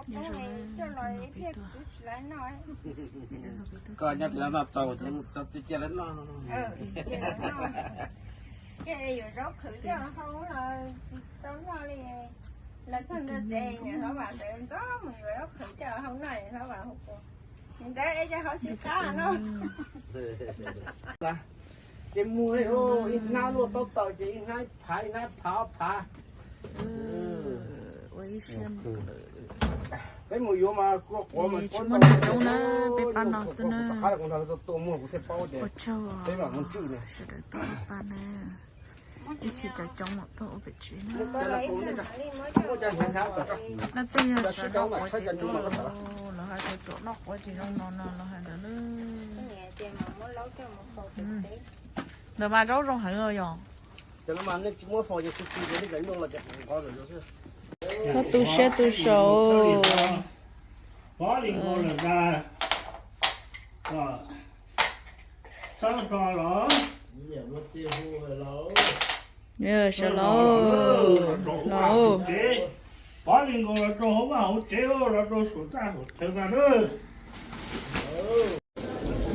Coj los ib pliag kuv tsis laiv noj. Koj nyob tim no noj txaus ces mus txaus cia lawv noj. Ces yuav zaub qhwv coj hau los tsis tau noj li. Los txog ntua tsev niam hlob Vam ntxov mus yuav zaub qhwv coj hau noj, hlob Vam hu ua, niam ntxawm, es cov hauv tsis qab no. Ces mus ib hnab luaj taub taws ces ib hnab phav ib hnab phav phav. Peb mus yuav mas kua quav mas tsis muaj ntau coob na, peb pab no xwb na. Ua tsaug sawv daws tuaj pab na. Ib txhia cov coob mam tuaj ua pem tsev na. Leej twg yog sawv noj quav ces tuaj, lawv hais tias tuam noj quav ces zoo no no lawv hais ntawd na. Ntawd mas zaub zoo heev yog. Txhob tu siab tu saud. Sawv los, los. Pov li nkaus los rau hauv vaj hauv tsev, los rau saum txaj saum chaw ntag na.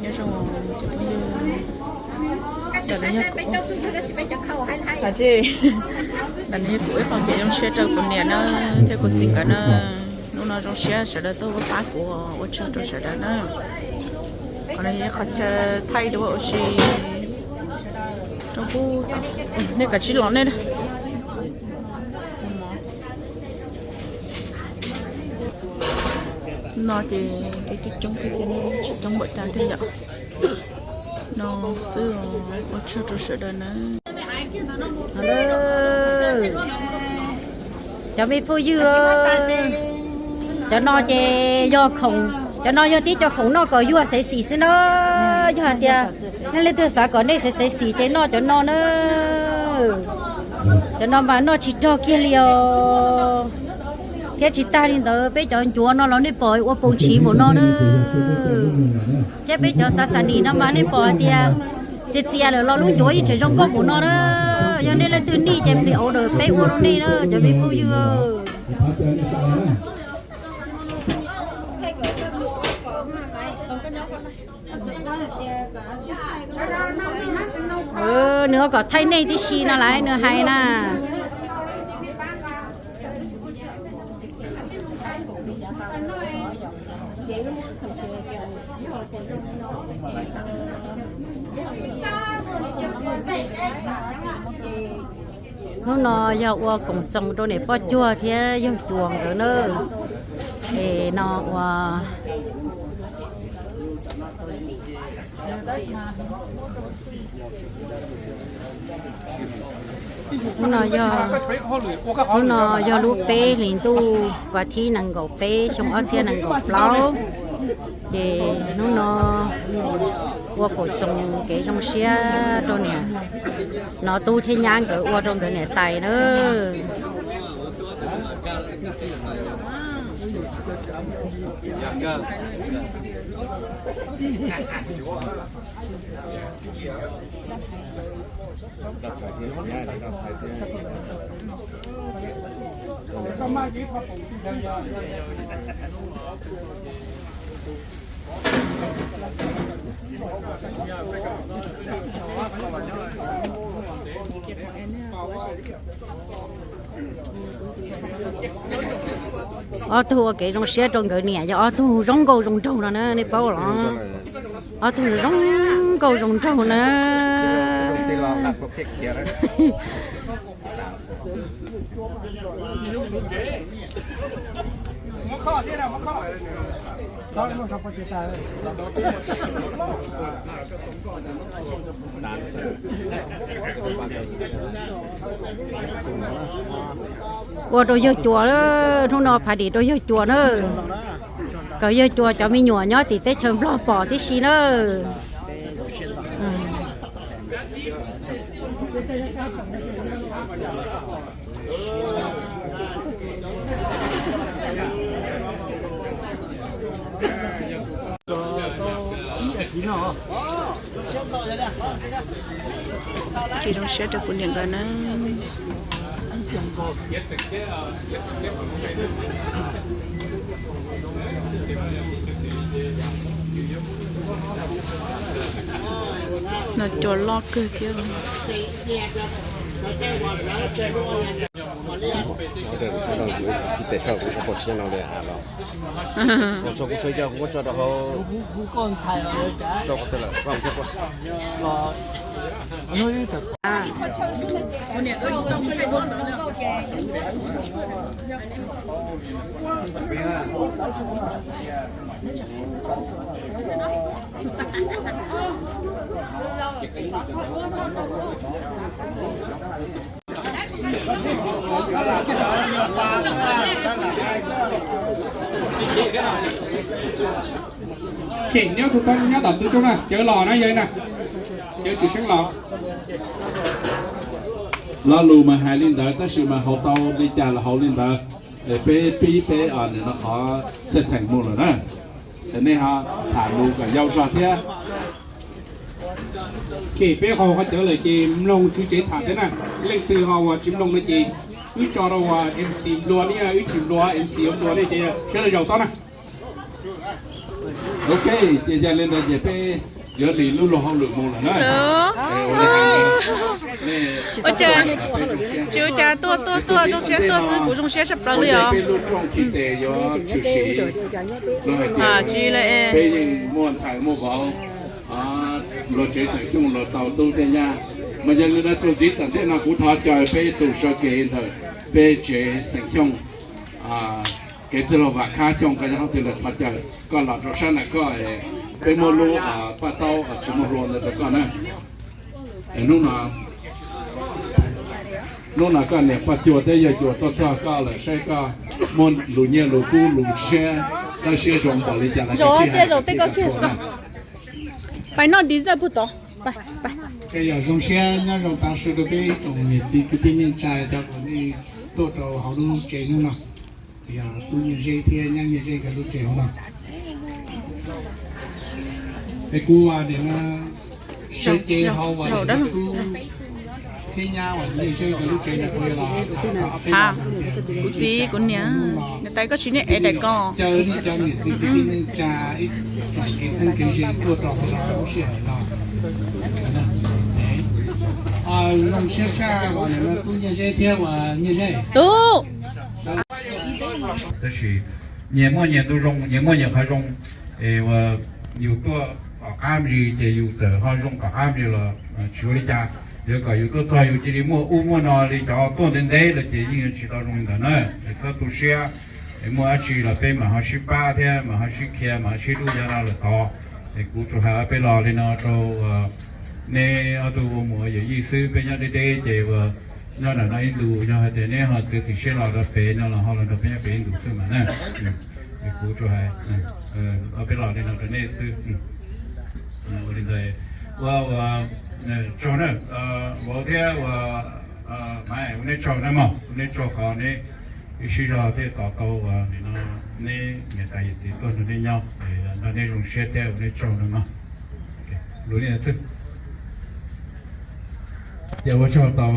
Nyob zoo, ntawm no yog kuv ib qho kev zoo siab rau kuv niam na, thiab kuv txiv nkawd na. Hnub no zoo siab sawv daws tuaj pab kuv, ua tsaug rau sawv daws na. Qhov no yog qhov chaw thaij dua ua si rau pub, nej kav tsij los nej. No ces coob coob thiab, tsis coob npaum cas thiab yom. No xwb, ua tsaug rau sawv daws na. Cov me phooj ywg, cov no ces yog khoom, cov no yog tib cov khoom noj kom yuag xaiv xim xwb na. Yog hais tias nej leej twg xav kom nej xaiv xaiv xim ces noj cov no na. Cov no mas noj tsis rog kiag li os. Thiab tsis tag li ntawd, peb cov ncuav no los nej pom ua poom tsiv npaum no na. Thiab peb cov xav xav nim no mas nej pom hais tias txias txias lawm los lub ncuav yeej tseem zoo nkauj npaum no na. Yog nej leej twg nij ces plis order peb ua rau nej na cov me phooj ywg. Nws kom thaij nej tib si no lawm nws hais na. Hnub no yog ua koom txoos rau niam poj cuag thiab yawg cuas nkawd na. Es no ua Hnub no yog, hnub no yog lub peb hlis ntuj vas thib nees nkaum peb xyoo ob txhiab nees nkaum plaub. Ces hnub no ua koom txoos kev zoo siab rau niam, no tub thiab nyab nkawd ua rau nkawd niam tais na. Ob tug ua kev zoo siab rau nkawd niam yog ob tug zoo nkauj zoo nraug no na, nej paub los? Ob tug zoo nkauj zoo nraug na. Ua rau yawg cuas, hnub no phav dim rau yawg cuas na. Kom yawg cuas cov me nyuam nyob tim teb chaws Nplog pom tib si na. Kev zoo siab rau kuv niam nkawd na. Cua loj kawg thiab. Tes sau kuv tsis nyob no li a los. Kuv tso kuv tso cov kuv muab tso rau hauv. Tso qhov twg lawm koj tso. Ces nyob tus tau nyob tom tw rau na, cawv los na yog na, cawv tsis seeb los. Lo lus mas hais li ntawd tab sis mas haus tau li cas los haus li ntawd. Peb pib peb no qhov txheej txheem mus lawm na. Nej ho tham lus kom yau zog thiab. Ces peb haus qhov cawv lawm ces mloog tswv tsev tham thiab na. Leej twg ho uas tsis mloog no ces wb tso rau uas M C nplua ne, wb tsis nplua M C yuav nplua ne ces sawv daws zaum tau na. Ok, ces yog li ntawd ces peb yuav lim lub luag hauj lwm mus lawm na. Ua cas tsis ua cas, tuaj tuaj tuaj zoo siab tuaj xwb, kuv zoo siab tshaj plaws li os. Peb lub rooj khi tes yuav tshwm sim, tsis li peb yeej muaj ntxhais muaj vauv, luag tsev xeem Xyooj luag tau tub thiab nyab. Mas yog li ntawd txuas ntxiv tom ntej no kuv thov caw peb tus sawv kev ntawm peb tsev xeem Xyooj, kev txwj laug Vam Khab Xyooj, koj yog qhov twg lawm thov caw koj los rau sab ntawm koj, peb muab lub paj taub tsis muaj hlua ntawd rau koj na. Hnub no, hnub no koj niam poj cuag thiab yawg cuag tuaj txog koj lawm saib koj muaj lus nyiaj lus kub lus siab, koj siab zoo npaum li cas los koj tsij hais. Pais noj dessert puag tod. Yog zoo siab nyob zoo tav su rau peb tsoom niam txiv kwv tij neej tsa cov uas nej tuaj rau hauv lub tsev hnub no. Yog tub Nyiaj Zeb thiab nyab Nyiaj Zeb nkawd lub tsev hauv no. Es kuv nim no sawv cev hauv uas nim no tub thiab nyab uas Nyiaj Zeb nkawd lub tsev no kuv yuav los tham txog ob peb lo. Kuv txiv kuv niam, niam tais koj tsis niaj ev daim ko. Caw nej cov niam txiv kwv tij neej tsa ib tsoom kev txheeb kev ze tuaj rau hauv lub sij hawm no. Zoo siab tshaj uas nim no tub Nyiaj Zeb thiab uas Nyiaj Zeb. Tab sis nyias muaj nyias ntu zoo, nyias muaj nyias qhov zoo. Es uas yus tuaj tom qab ntsis ces yus txawm ho zoo tom qab ntsis los tsis ua li cas. Yuav kom yus tuaj txog yus cia li muaj ub muaj no li cov tuaj ntev ntev los ces yeej yuav tsis tau zoo li ntawd na. Es koj tu siab, es muaj dab tsi los peb mam ho sib pab thiab mam ho sib qhia mam ho sib hlub yav no lawm tod. Es kuv tsuas hais ob peb lo li no rau neb ob tug ua muam yawm yij xwb, peb nyob deb deb ces uas nyob nram no ib ntus, yog hais tias neb ho txiav txim siab los rau pem no los ho los nrog peb nyob pem ib ntus xwb mas na. Es kuv tsuas hais ob peb lo li no rau nej xwb. Ua li ntawd, ua ua tsaug na, vauv thiab ua Maiv, ua nej tsaug na mog, ua nej tsaug qhov neb ib sij zog thiaj tos tau uas nim no neb niam tais yawm txiv tuaj nrog nej nyob, nrog nej zoo siab thiab ua nej tsaug na mog. Lus li ntawd xwb. Ces ua tsaug tau.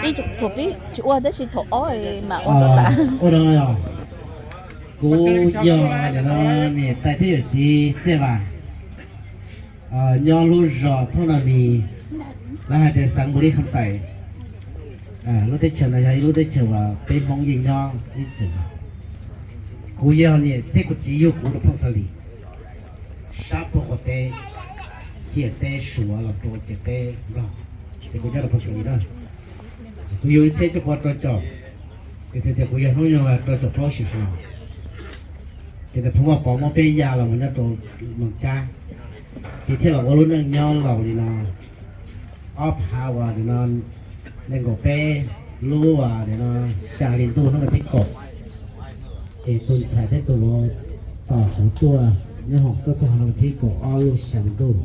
Ib thaum pib tsis ua tab sis thaum ob mam ua rau tas. Ua no yog kuv yog nim no niam tais thiab yawm txiv Txej Vam, nyob lub zos Thoob Nag Mis, lawv hais tias xeev Npaus Lis Kham Xais. Lub teb chaws no yog ib lub teb chaws uas peb Hmoob yeej nyob ib txwm. Kuv yog niam thiab kuv txiv yug kuv rau Phooj Xav Lis, sab puag qaum teb, ciam teb Suav los rau ciam teb Nplog, ces kuv nyob rau Phooj Xav Lis na. Kuv yug ib txhiab cuaj pua rau caum, ces tias kuv yog hnub nyoog rau caum plaub xyoo no. Ces niam phauj Vaj Pov muab peb ya los mus nyob rau Moos Cab, ces thiaj los ua lub neej nyob laus li no. Ob phav uas nim no nees nkaum peb, lub uas nim no xya hli ntuj hnub vas thib kaum, ces tus ntxhais thiab tus vauv tos kuv tuaj nyob hoom tuaj txog hnub vas thib kaum ob lub xya hli ntuj.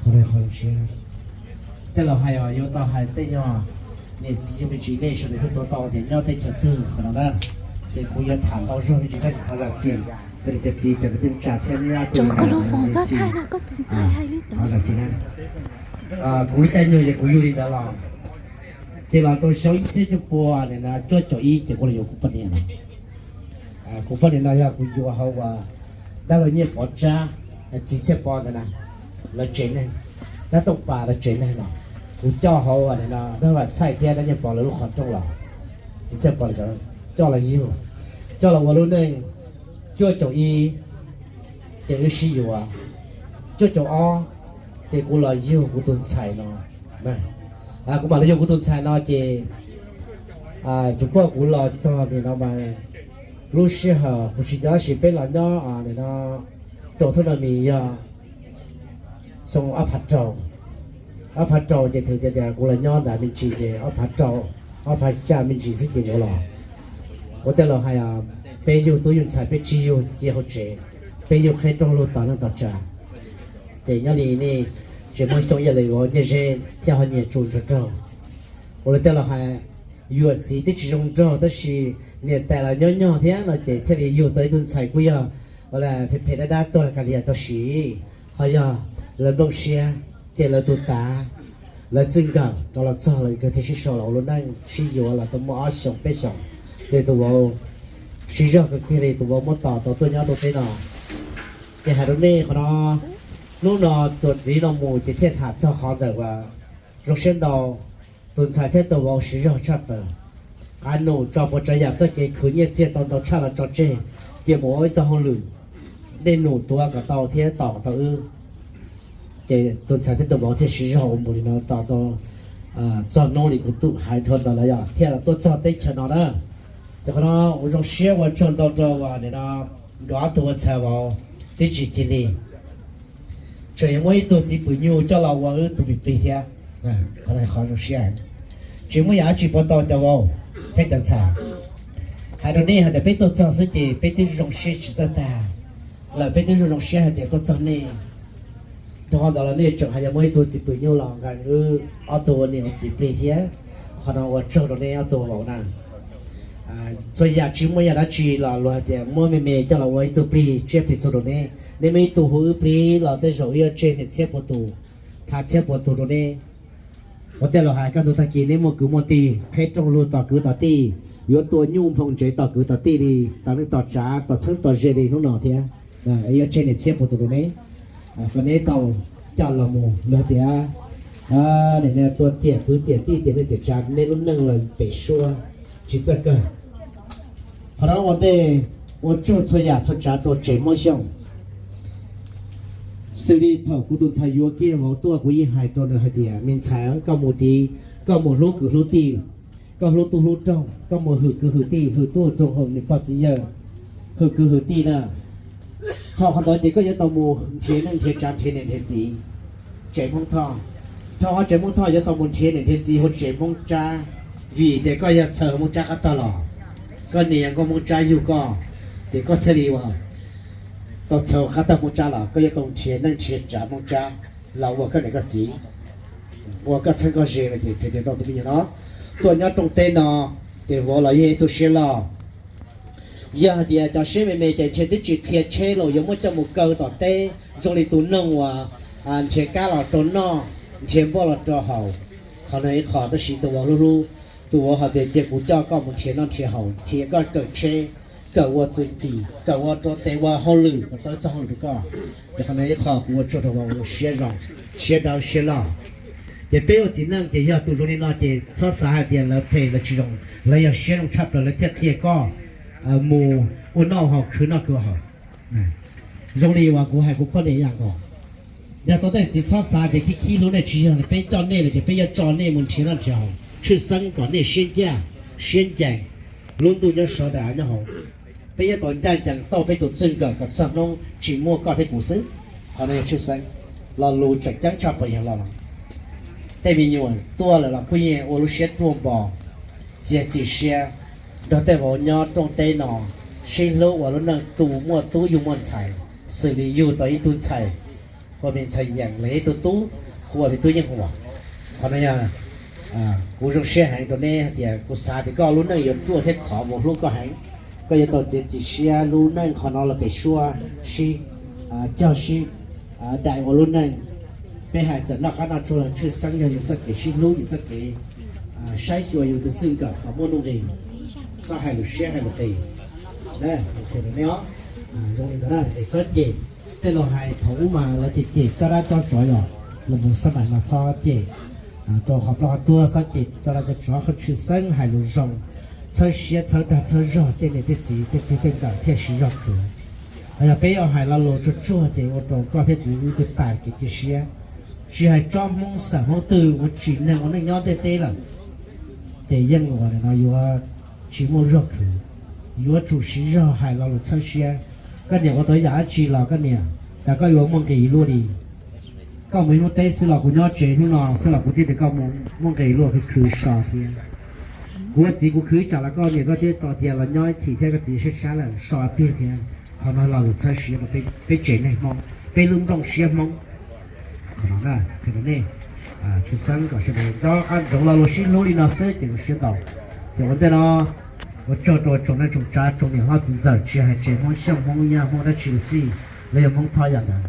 Qhov no qhov zoo siab. Tej laus hais os, yuav tau hais tej yog niam txiv yug me ntsis nej sawv daws thiaj tuav tau tias nyob teb chaws twg qhov no na. Ces kuv yuav tham ntau zog me ntsis tab sis thov zam txim rau niam cov txiv cov kwv tij neej tsa thiab neb ob tug. Thov zam txim na. Kuv lub caij nyoog ces kuv yug li ntawd los, ces los rau xyoo ib txhiab cuaj pua nim no cuaj caum ib ces kuv los yuav kuv poj niam no. Kuv poj niam no yog kuv yuav hauv uas dab laug Nyiaj Pov Tsab, txiv Txhiaj Pov ntawd na, lawv tsev neeg. dab tooj pas rau tsev neeg no. Kuv coj hauv no, dab vam txhaij thiab dab nyiaj pov lawv lub qhov rooj los, txiv txhiaj pov coj los yug, coj los ua lub neej cuaj caum ib, ces wb sib yuav. Cuaj caum ob, ces kuv los yug kuv tus ntxhais no. Kuv mam los yug kuv tus ntxhais no ces cuv kuj kuv los txog nim no mas lub sij hawm kuv tsis nco tab sis peb los nyob nim no rau thab no mis yog xyoo ob phav rau, ob phav rau ces thwm tias kuv los nyob ntawd me ntsis ces ob phav rau, ob phav xya me ntsis xwb ces kuv los. Ua tej laus hais peb yug tub yug ntxhais peb tsis yug cia hauv tsev, peb yug qheb rooj lug tom neej tom tsav. Ces nyob li nej tsev Hmoob Xyooj ib yam li vauv ncej zeb thiaj ho nyiam tsuj nrog raug. Ua li tej laus hais yuam txiv twb tsis zoo nraug tab sis niam tais los nyob nyog thiab no ces thiaj li yug tau ib tug ntxhais kuj yog phem phem dab dab tuag li ka li tau siv, ho yog lawv nplooj siab ces lawv tus tav, lawv txij nkawm rov los txog lawv kawg thiaj sib sau los ua lub neej sib yuav los tau muaj ob xyoos peb xyoos. Ces tus vauv siv zog kawg kiag li tus vauv muab tos tau tuaj nyob rau teb no. Ces hais rau nej qhov no, hnub no txuas ntxiv no mus ces thiaj tham txog qhov ntawm uas zoo siab ntau, tus ntxhais thiab tus vauv siv zog tshaj plaws. Qav num tso puas tsav yam txoj kev khwv nyiaj txiag tau ntau tshaj los tso tseg, cia mus ua ib txoj hauj lwm, dej num tuav kom tau thiab tos kom tau wb. Ces tus ntxhais thiab tus vauv thiaj siv zog ua npaum li no tos tau txog hnub li kuv hais dhau ntawd lawm yog thiaj los tuaj txog teb chaws no na. Ces qhov no kuv zoo siab ua tsaug ntau rau nim no nkawd ob tug ua ntxhais vauv twb tsis cia li, tseem yuav muab ib tug txiv pwm nyuj coj los ua wb tug plig plig thiab. Qhov no qhov zoo siab, tsis muaj yam dab tsi pov tau cov vauv thiab cov ntxhais. Hais rau nej hais tias peb tuaj txog xwb ces peb twb zoo siab tsis txawj tag lawm, peb twb zoo zoo siab hais tias tuaj txog nej. Rau qhov ntawd los nej tseem hais yog muab ib tug txiv pwm nyuj los nqa wb ob tug ua niam ua txiv plig thiab. Qhov no ua tsaug rau nej ob tug vauv na. Txhua yam tsis muaj yam dab tsi los luag hais tias muab me me coj los ua ib tug plig tsiab plig txhu rau neb. Neb muaj ib tug hu wb plig los tej zaum wb yuav tseg niam txhiab puas tus, phav txhiab puas tus rau neb. Ua tej laus hais kaj ntug tag kis neb muaj kwv muaj tij, qheb rooj lug tos kwv tos tij, yuav tua nyuj nphoo ntsev tos kwv tos tij li, tos neej tos tsav tos txheeb tos ze li hnub no thiab. Yuav tseg niam txhiab puas tus rau neb, kom neb tau coj los mus luag tias tua tiam kwv tiam tij tiam neej tiam tsav neb lub neej los pem suab tsis txawj kawg. Qhov no ua ntej ua tsaug txhua yam txhua tsav rau tsev Hmoob Xyooj. Xws li thaum kuv tus ntxhais yuav kiag vauv tuaj kuv yeej hais rau nws hais tias me ntxhais, koj mus tid koj mus hlub kwv hlub tij, koj hlub tub hlub roog, koj mus hwm kwv hwm tij, hwm tub hwm roog, hwm niam pog txiv yawg, hwm kwv hwm tij na. Thaum qhov ntawd ces koj yuav tau mus nrhiav neej nrhiav tsav nrhiav niam nrhiav txiv. Tsev Hmoob Thoj, thaum qhov tsev Hmoob Thoj yuav tau mus nrhiav niam nrhiav txiv hauv tsev Hmoob Tsab, vim tias koj yog txhawj Hmoob Tsab qab tog los, koj niam yog nkauj Hmoob Tsab yug koj, ces koj thiaj li ua tau txhawj qab tog Hmoob Tsab los koj yuav tau nrhiav neej nrhiav tsav Hmoob Tsab los ua koj niam koj txiv, ua koj txheeb koj ze no ces thiaj li tau tus me nyuam no tuaj nyob rooj teb no. Ces vauv los yog ib tug siab loj. Yog hais tias cov siab me me ces ntshe twb tsis qhia tsheb los yuav muab coj mus kaw tom teb zoo li tus noog uas nrhiav kab los rau noj, nrhiav npoj los rau haus. Qhov no ib qho tab sis tus vauv hlub hlub, tus vauv hais tias cia kuv coj koj mus nrhiav noj nrhiav haus, nrhiav koj kawm tsheb, kawm ua txuj ci, kawm ua rau tes ua hauj lwm kom tau ib txoj hauj lwm rau koj. Ces qhov no ib qho kuv ua tsaug rau vauv siab zoo, siab dawb siab loj. Ces peb ua txiv neej ces yog tus zoo li no ces txhob xav hais tias lawv phem lawv tsis zoo, lawv yog siab zoo tshaj plaws lawv thiaj qhia koj mus ua noj haus khwv noj khwv haus. Zoo li uas kuv hais kuv poj niam ib yam nkaus, yog tau tej txiv txhob xav tias khib khib hlub nej, tsis yog, peb coj nej lawm ces peb yuav tso nej mus nrhiav noj nrhiav haus tshwj xeeb kom nej siab ncaj siab ncees. Lub ntuj nyob sawv daws nyob hauv, peb yuav tau ncaj ncees tauj peb tus txij nkawm kom txog hnub tsis muaj koj thiab kuv xwb. Qhov no yog tshwj xeeb, lo lus tseem ceeb tshaj plaws yog lo no. Tej me nyuam tuaj lawm los kuj yeej ua lub siab ruaj npo, txiav txim siab nrog tej vauv nyob rooj teb no, sib hlub ua lub neej tu muaj tub yug muaj ntxhais, xws li yug tau ib tug ntxhais hu ua me ntxhais Yees los yog ib tug tub hu ua me tub Yeej Huam. Qhov no yog kuv zoo siab heev rau neb hais tias kuv xav tias koj lub neej yuav ruaj thiab khov vauv hlub koj heev. Koj yuav tau txiav txim siab lub neej qhov no los pem suab sib cog sib dai ua lub neej. Peb hais txawm noj qab noj tsuag los tshwj xeeb yog yus txoj kev sib hlub, yus txoj kev saib xyuas yus tus txij nkawm kom muaj nuj nqis, txhob hais lus siab hais lus qis. Zoo li ntawd es txhob cem. Tej laus hais thaum ub mas lawv cem cem coj dab coj tsov yog Los mus xab maim no txhob cem rau qhov plaub qhov tuag, txhob cem cov laj cov tsov, qhov tshwj xeeb hais lus zoo, txhawb siab txhawb dag txhawb zog tej niam tej txiv tej txij tej nkawm thiaj siv zog khwv. Ho yog peb yuav hais lo lus tsuag tsuag ces ua rau koj thiab kuv wb twb tas kev cia siab. Tsis hais tsob Hmoob xeem Hmoob twg uas tsim neeg ua neej nyob ntiaj teb lawm, ces yeej uas nim no yuav tsis muaj lub zog khwv, yuav tsum siv zog hais lo lus txhawb siab. Koj niam ua tau yam dab tsi los koj niam, cas koj yuav muaj nqis luaj li? Koj mus ib hnub teb xwb los kuv nyob tsev hnub no xwb los kuv thiaj tias koj muaj nqis luaj khwv khwv so thiab. Kuv ua txiv kuv khwv ib tsam los koj niam koj thiaj tau tias los nyob ib chim thiab koj txiv sab sab lawm so tiag thiab. Qhov no lo lus txhawb siab rau peb tsev neeg Hmoob, peb lub nplooj siab Hmoob. Qhov no na, qhia rau nej, tshwj xeeb kom sawv daws nco qab ntsoov lo lus sib hlub li no xwb ces zoo siab ntau. Ces ua ntej no ua tsaug rau tsoom neej tsoom tsav tsoom niam hlob txiv ntxawm tsis hais tsev Hmoob Xyooj Hmoob Yaj Hmoob dab tsi los xij, los yog Hmoob Thoj yam ntawd.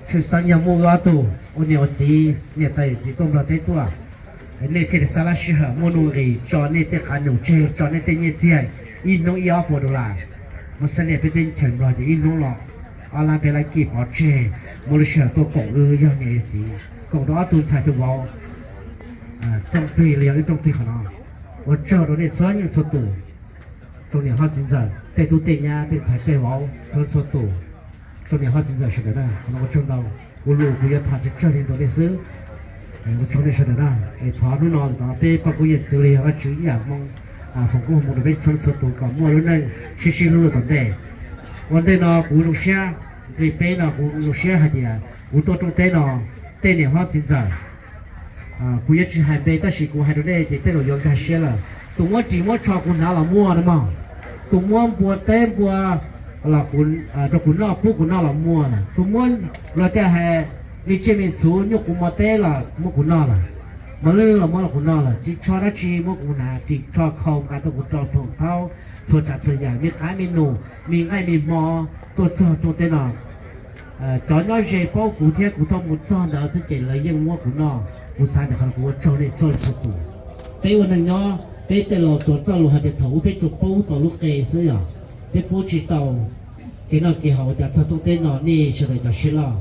Tshwj xeeb yog muaj wb ob tug ua niam ua txiv niam tais yawm txiv tuaj Nplog teb tuaj, nej thiaj li xa lab sij hawm muaj nuj nqis tso nej tej qav num tseg, tso nej tej nyiaj txiag, ib hnub ib ob puas dollar. Muab xav li peb teb chaws Nplog ces ib hnub los ob lab peb lab kij pov tseg, muaj lub sij hawm tuaj koom wb yog niam yog txiv, koom rau ob tug ntxhais tus vauv rooj plig li yog wb rooj plig qhov no. Ua tsaug rau nej txhua leej txhua tus, tsoom niam hlob txiv ntxawm, tej tub tej nyab, tej ntxhais tej vauv txhua txhua tus, tsoom niam hlob txiv ntxawm sawv daws na, qhov no ua tsaug ntau. Kuv lus kuv yuav tham tsawg tsawg li rau nej xwb. Ua tsaug nej sawv daws na, es thov hnub no los peb poj koob yawm txwv li yog Vajtswv ib yam hmoo foom koob hmoov rau peb txhua leej txhua tus kom muaj lub neej sib sib hlub los tom ntej. Ua ntej no kuv zoo siab, nqe peb no kuv zoo siab hais tias kuv tuaj rooj teb no, tej niam hlob txiv ntxawm, kuv yuav tsis hais npe tab sis kuv hais rau nej ces tej zaum yuav nkag siab lawm. Tus muab ris muab tsho kuv hnav los muaj na mog. Tus muab npua teb npua rau kuv noj pub kuv noj los muaj na. Tus muab luag tej hais me tsiaj me txhuv nyuj qus mos teb los muab kuv noj lawm. Mos lwj los muab los kuv noj lawm. Ris tsho dab tsi muab kuv hnav, ris tsho khau nqa tuaj kuv rau phoom thaub txhua tsav txhua yam, me qav me num, me nqaij me hmo tuaj txog rooj teb no. Cov nyob ze paub kuv thiab kuv tuaj mus txog ntawd xwb ces lawv yeej muab kuv noj. Kuv xav tias qhov no kuv ua tsaug nej txhua leej txhua tus. Peb ua neeg nyob peb tej laus txuas txoj lus hais tias thaum ub peb tsuas pub tau lub qe xwb yom, peb pub tsis tau kev noj kev haus, ua cas txog rooj teb no nej sawv daws cov siab loj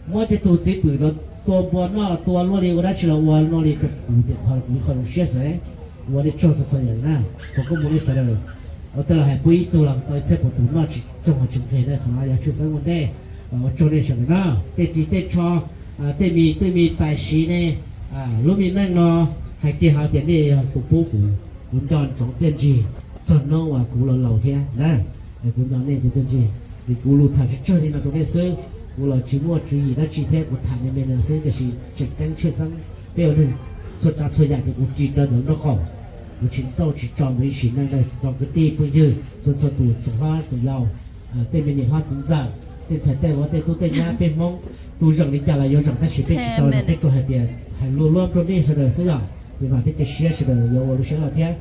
muab tej tug txiv pwm los tua npua noj los tua luaj li ua dab tsi los ua luaj li rau kuv ces qhov kuv qhov zoo siab xwb. Ua nej tsaug txhua txhua yam na, foom koob hmoov nej sawv daws. Ua tej laus hais pub ib tug los tau ib txhiab puas tus noj tsis coog ho tsis nqeg na, qhov no yog tshwj xeeb ua ntej. Ua tsaug nej sawv daws na, tej ris tej tsho, tej me twj me tais siv ne, lub me neej no hais kiag hais tias nej yog tus pub kuv, kuv nco ntsoov txiaj ntsig txog hnub uas kuv laus laus thiab na. Kuv nco nej tus txiaj ntsig, kuv lus tham tsawg tsawg li no rau nej xwb. Kuv los tsis muaj tswv yim dab tsi thiab kuv tham me me no xwb, tiam sis tseem ceeb tshwj xeeb peb ua neeg txhua tsav txhua yam ces kuv ris rau ntawm nraub qaum. Kuv tsis nrauj tsis tso mus ib sim neej rau kwv tij phooj ywg txhua txhua tus tsoom hlob tsoom yau, tej me niam hlob txiv ntxawm, tej ntxhais tej vauv tej tub tej nyab peb Hmoob, tus zeem li cas los yuav zeem tab sis peb tsis tau zeem, peb tsuas hais tias hais luag luab rau nej sawv daws xwb yom. Ces vam thiab cia siab sawv daws yuav ua lub siab loj thiab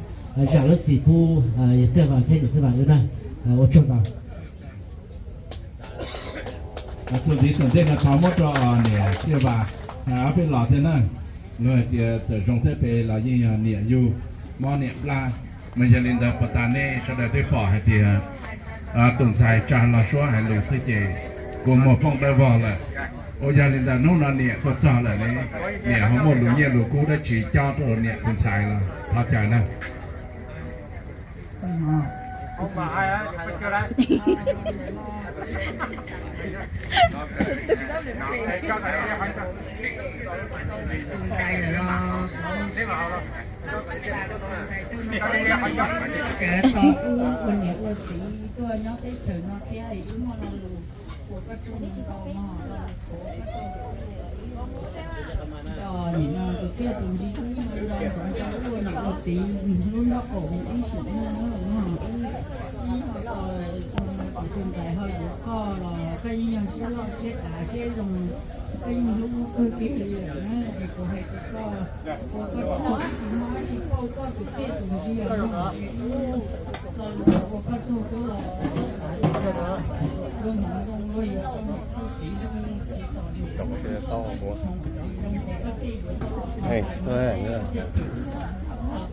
zam lub txim pub yawm Txiaj Vam thiab niam Txiaj Vam ua na. Ua tsaug ntau. Txuas ntxiv tom ntej no thov muab rau niam Txiaj Vam ob peb los thiab na. Luag hais tias txawm zoo thiab phem los yeej yog niam yug mob niam nplaj. Mas yog li ntawd puas tas nej sawv daws twb pom hais tias tus ntxhais tsa los suab hais lus xwb ces kua muag poob dawb vog lawm. Ua yog li ntawd hnub no niam kuj txog lawm ne, niam ho muaj lus nyiaj lus kub dab tsi cob rau niam tus ntxhais los thov cai na. Tus ntxhais lawm los tus ntxhais tuaj nyob teb chaws no, cawv tos kuv ua niam ua txiv tuaj nyob teb chaws no thiab, wb muaj lo lus uas koj tsaug ntau no, lo lus uas koj tsaug ntau, nim no tus txiaj tus ntsig wb nco ntsoov rau wb ua niam ua txiv lub nraub qaum ib sim neej no, wb ib ho tso, tus ntxhais ho yuav koj los koj yeej yog siab loj siab dav siab zoo, koj yeej hlub kawg kiag li lawm na. Es kuv hais rau koj, ua koj tsaug, tsis muaj dab tsi pauj koj tus txiaj tus ntsig no, lo lus ua koj tsaug xwb los xav li cas, luag hmoov zoo luag yuav tau niam tau txiv zoo ces txom nyem, hmoov tsis zoo ces koj thiaj yuav tau tus ntxhais no, koj thiaj phem tus ntxhais no,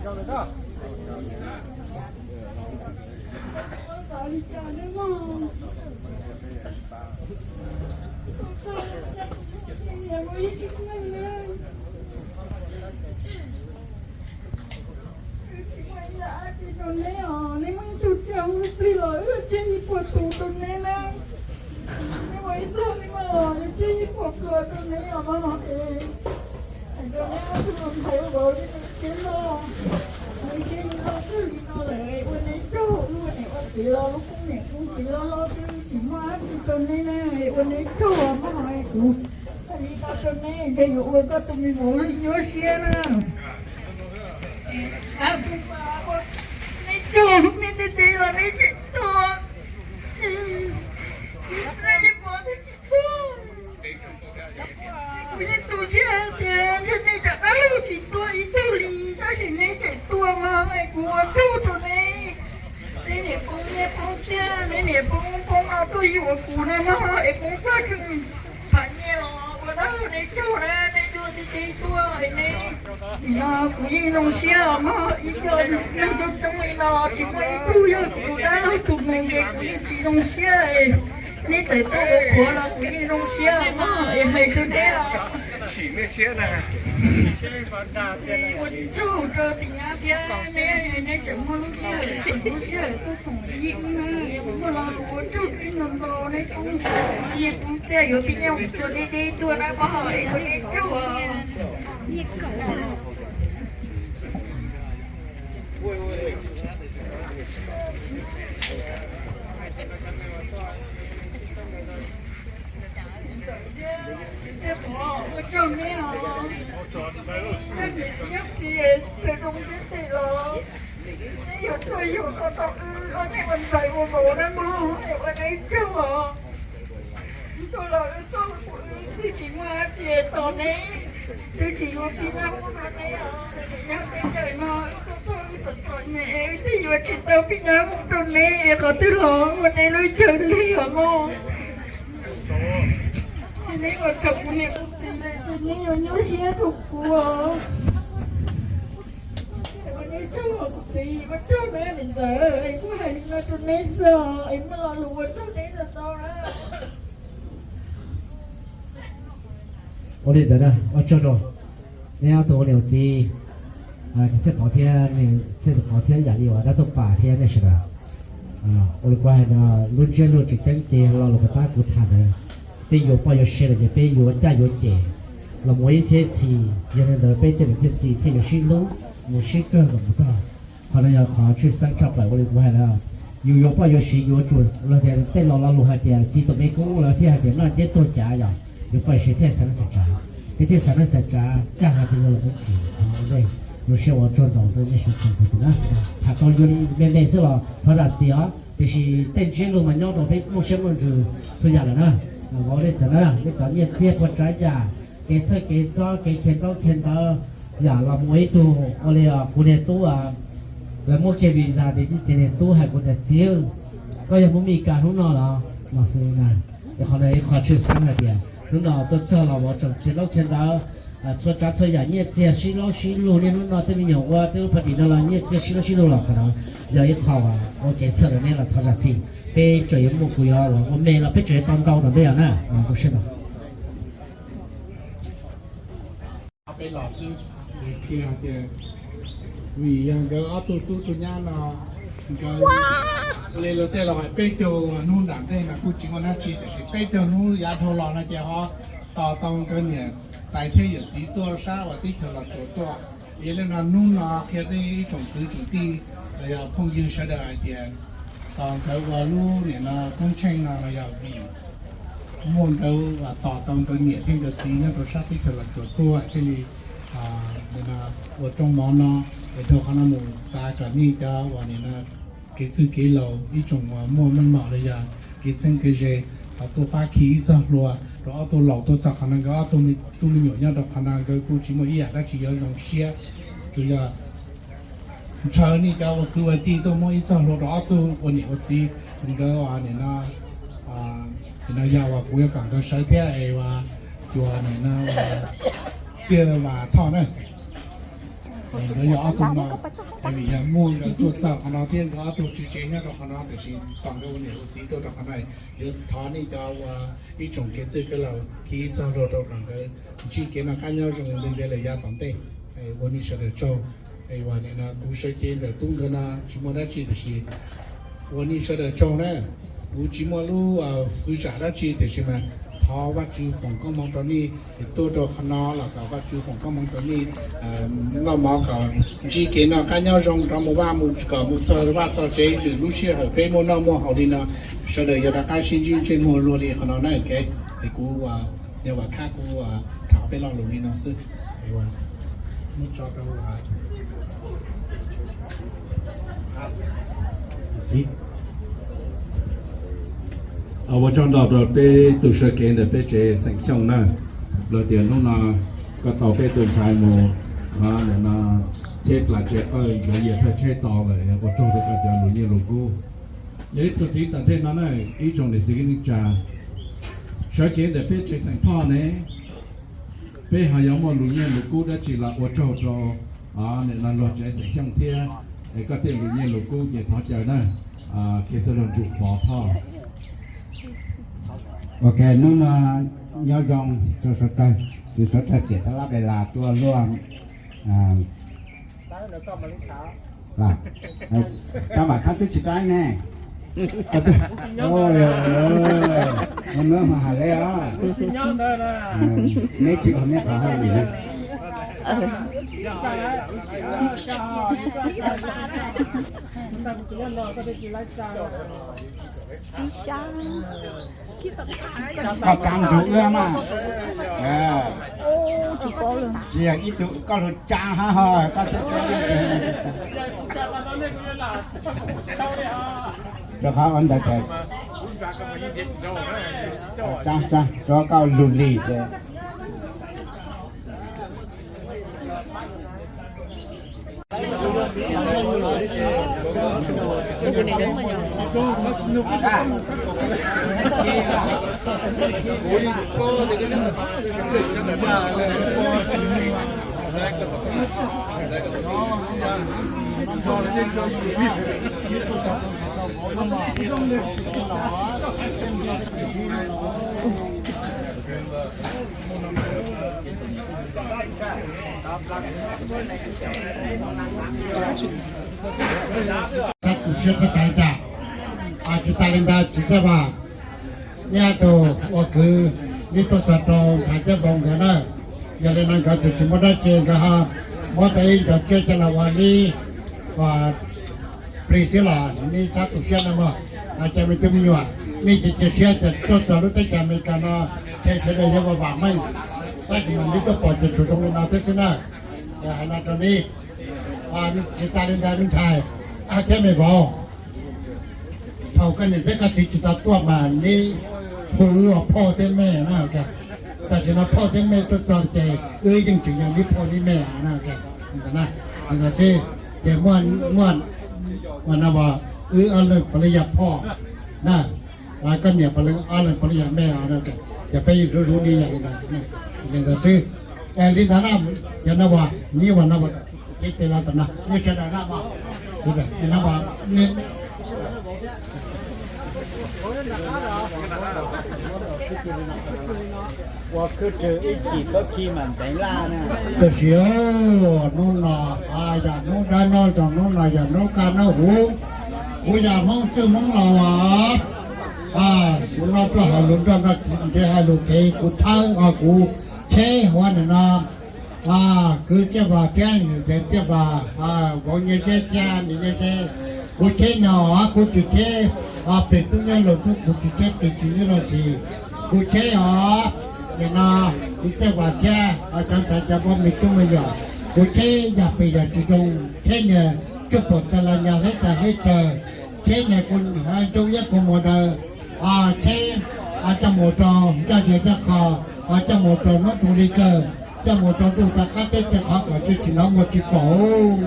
koj txhawj. Li cas nawb mog? Niam mus ib tsis neej na. Tsis muaj ib yam dab tsi rau neb os, neb muaj ib tug tsiaj hlub plig los wb tseg ib puas tus rau neb na. Neb ua ib pluag neb mas los yuav tseg ib puas pluas rau neb os mog. Es hais rau neb ob tug los ntxhais vauv neb mus tsev los, neb siab neb loj kawg li no lawm ua neb tsaug, wb ua niam ua txiv los lub poj niam poj txiv loj loj twb tsis muaj dab tsi rau neb na, ua neb tsaug mog. Kuv hais li no rau neb, ntshe yuav ua koj tus me vauv nyuaj siab na. Neb tsaug, neb deb deb los neb tseem tuag, neb tsis pom neb tsis tuag. Kuv yeej tu siab hais tias ntshe neb cov dab laug tsis tuag ib tug li, tab sis neb tseem tuag mas kuv ua tsaug rau neb. Neb niam poob nyiaj poob txiaj, neb niam poob poob no tuaj yuav kuv na mog, es poob txog tseem pam nyiaj los ua dab laug neb tsaug na, neb dua neb deb tuaj es neb, nim no kuv yeej zoo siab os mog, ib co neeg coob coob li no tsis muaj ib tug yog kuv tus dab laug tus mus ces kuv yeej tsis zoo siab. Neb txawm tuaj ua qhuav los kuv yeej zoo siab os mog, es hais rau neb os. Ua tsaug rau tus nyab thiab neb, neb tseem muaj lub sij hawm, lub sij hawm tuaj koom yeej na, muaj lo lus ua tsaug ib ntau ntau, neb poob nyiaj poob txiaj yuav pib nyob mus tua deb deb tuaj na mog, es ua neb tsaug os. Ua tsaug neb os, neb niam neb txiv tawm zoo ntiab tes los neb yuav tuaj yuav kom tau wb ob niag ua ntxhais ua vauv na mog, es ua neb tsaug os. Tuaj los wb tuaj, wb twb tsis muaj dab tsi tos neb, twb tsis yuav pib nyab mus rau neb os, neb nyob teb chaws no wb tuaj txog wb txom txom nyem, wb twb yuav tsis tau pib nyab mus rau neb es qhov twg los ua neb lub caij lig os mog. Neb ua tsaug kuv niam kuv txiv lawm ces neb yuav nyuaj siab rau kuv os. Ua neb tsaug os kuv txiv, ua tsaug na niam ntxawm, kuv hais li no rau neb xwb os, es muaj lo lus ua tsaug neb ntau ntau na. Ua li ntawd na, ua tsaug rau neb ob tug ua niam ua txiv, txiv Txhiaj Pov thiab, txiv Txhiaj Pov thiab yam li uas dab tuaj pas thiab nej sawv daws. Ua li kuv hais no, lub ntsiab lus tseem ceeb ces lo lus puas tab kuv tham ntawd, peb yuav poj yuav sev lawm ces peb yuav caj yuav ces los mus ib txhiab txhis, yog li ntawd peb tej niam tej txiv thiaj yuav sib hlub mus sib kawg kom mus tag. Qhov no yog qhov tshwj xeeb tshaj plaws ua li kuv hais na. Yus yuav poj yuav sev yuav tsum los tias tej laus lo lus hais tias txiv tus me koob lawv thiaj hais tias noj nceb tuag cav yom, yuav poj yuav sev thiaj xav neej xav tsav. Peb thiaj xav neej xav tsav caj hais tias yog los mus txhis zoo siab ua tsaug ntau rau nej sawv daws txhua tus na. Tham tau yuav me me xwb los thov zam txim os, tiam sis tej ntsiab lus mas nyob rau peb muaj siab muaj ntsws txhua yam lawm na. Vauv nej cov na, nej cov nyiaj txiag puas tsav yam, kev txhawj kev txob kev khiav ntaub khiav ntawv, yam los mus ib tug ua li kuv niag tub, lawv muab kiag visa tiam sis ces niag tub hais kuv tias txiv, koj yog mus Mes Kas hnub no los no xwb na. Ces qhov no ib qho tshwj xeeb hais tias hnub no tuaj txog los vauv tseem khiav ntaub khiav ntawv, txhua tsav txhua yam nyiaj txiag sib laub sib lug niaj hnub no tej me nyuam ua tej lub party no los nyiaj txiag sib laub sib lug los qhov no yog ib qho uas ua kev txhawj rau nej los thov zam txim. Peb tseem yuav muaj kuv yuav ua me los peb tseem yuav tau ntau tom ntej os na. Zoo siab ntau. Peb los xwb, qhia tias vim yog nkawd ob tug tub tug nyab no, nkawd ua li luag tej laus hais peb caug hnub nram ntej mas kuj tsis muaj dab tsi, tiam sis peb caug hnub yav dhau los no ces ho tos tau nkawd niam tais thiab yawm txiv tuaj sab uas teb chaws Los Tsuas tuaj. Yog li no hnub no qhia peb ib tsoom kwv tsoom tij los yog phooj ywg sawv daws hais tias tos nkawd ua lub niam no koob tsheej no los yog vim muaj nkawd tos tau nkawd niam thiab nkawd txiv nyob rau sab teb chaws Los Tsuas tuaj thiaj li ua rooj mov no. Es dhau qhov no mus xav kom nej cov uas nim no kev txwj kev laus ib tsoom uas muaj meej mom los yog kev txheeb kev ze, ho tuaj pab khi ib txoj hlua rau ob tug laus tuaj txog qhov no, nkawd ob tug tub me nyuam nyob rau qhov no nkawd kuj tsis muaj ib yam dab tsi yuav zoo siab, tsuas yog ntshaw nej cov ua kwv ua tij tuaj muab ib txoj hlua rau ob tug ua niam ua txiv, nkawd nim no, nim no yog uas kuv yuav kom nkawd sawv thiab es uas cuas nim no Txiaj Vas Thoj na. Nkawd yog ob tug no, vim yog muaj nkawd tuaj txog qhov no thiab nkawd ob tug tswv tsev nyob rau qhov no, tiam sis tos nkawd ua niam ua txiv tuaj rau qhov no, yuav thov nej cov uas ib tsoom kev txwj kev laus khi txog luag rau kom nkawd ntsib kev noj qab nyob zoo li ntawd lawm yav tom ntej. Ua nej sawv daws tsaug. Uas nim no kuv sawv cev ntawm tub nkawd no tsis muaj dab tsi, tiam sis ua nej sawv daws tsaug na. Kuv tsis muaj lub fwv zam dab tsi, tiam sis mas thov Vajtswv foom koob hmoov rau nej, tuaj rau qhov no los kom Vajtswv foom koob hmoov rau nej noj mov kom ntsib kev noj qab nyob zoo rov mus vaj mus kom mus txog vaj txog tsev, lwm lub sij hawm peb muaj noj muaj haus li no, sawv daws yuav rov qab sib ntsib ntsej muag luag li qhov no na. Es kuv ua, yog Vam Khab kuv ua tham peb lo lus li no xwb. Muab tso rau ua tsaug ntau rau peb tus sawv kev ntawm peb tsev xeem Xyooj na, los tias hnub no koj tau peb tus ntxhais mus, nim no cheb plas tsev qawj ntxuav yias thawj tsheb to lawm, ua tsaug rau koj cov lus nyiaj lus kub. Yog ib txhia txiv tam tej no na, ib tsoom niam txiv kwv tij neej tsa, sawv kev ntawm peb tsev xeem Thoj ne, peb ho yuav muaj lus nyiaj lus kub dab tsi los ua tsaug rau nim no luag tsev xeem Xyooj thiab. Es koj tej lus nyiaj lus kub ces thov caw na, kev txwj laug Ntsum Pov Thoj. Ok, hnub no nyob zoo rau sawv daws, tus sawv daws xiam xab lab Pes Las tuaj luaj. Tab Vam Khab twb tsis tab ne. Ua nuav mas has le os. Neb tsis ua neb qhov hauj lwm ne. Koj tsaa nrug wb mas. Tsis yog ib tug koj lug tsaa hab ho koj txhaj tsaa. Rau qhov ua ntawd ces tsaa, tsaa rau koj lug lig ces. Txhab tu siab qhov xav li cas, tsis tas li ntawd txiv Txhiaj Vaj, neb ob tug ua kwv, neb tuaj txog rau ntxhais Tiab Npoo nkawd na. Yog li no nkawd txawm tsis muaj dab tsi nkawd ho muab tau ib co tsiaj coj los ua neb plig xwb los neb txhob tu siab no mog. Cov me tub me nyuam, nej tsis cia siab ces tuaj txog lub teb chaws Amelikas no, ntshe sawv daws yuav vam vam meej, tab sis mas neb tuaj pom ces tsuas zoo li no thiab xwb na. Hais no rau neb, tsis tas li ntawd me ntxhais thiab me vauv, thaum koj niam thiab koj txiv tsis tau tuaj mas neb hu wb ua phauj thiab mej na. Tam sim no phauj thiab mej tuaj txog ces wb yeej tseem yog neb phauj neb mej na. Li ntawd xwb, ces muaj, muaj, wb ob leeg puav leej yog phauj na, koj niam puav leej, ob leeg puav leej yog mej, ces peb yeej hlub hlub neb yog li ntawd. Li ntawd xwb. Li ntawd na, ces no as, neb ua no, ces tes los tom no, neb sawv daws na, no as, ua khwb rwg ib chim khaub khi mam ntev laj na. Tab sis hnub no yog hnub dab hnub zoo, hnub no yog hnub kaj hnub huv, kuv yog Hmoob txwj Hmoob laus as, kuv noj roj haus lus nroj, nrog nrhiav hais lus kev kuv thawb kuv cheb huv nim no. Kwv Txhiaj Vaj thiab niam Txhiaj Vaj, vauv Nyiaj Zeb thiab niam Nyiaj Zeb, kuv cheb no, kuv tsis cheb pem tub nyob laus tub, kuv tsis cheb pem txiv nyob laus txiv, kuv cheb os. Nim no kwv Txhiaj Vaj thiab cov ntxhais cov vauv me tub me nyuam, kuv cheb yog pem yog tsis zoo, cheb niag tsuj pom tas los nyag hleb tas hleb taw, cheb niag kuv zoo iab kuv muag daws, cheb coj mus rau ncaj zes ncaj qhov, coj mus rau hnub rau hli kawg, coj mus rau ntuj tag qab teb chaws qhov kom tsis hnov muag tsis pom.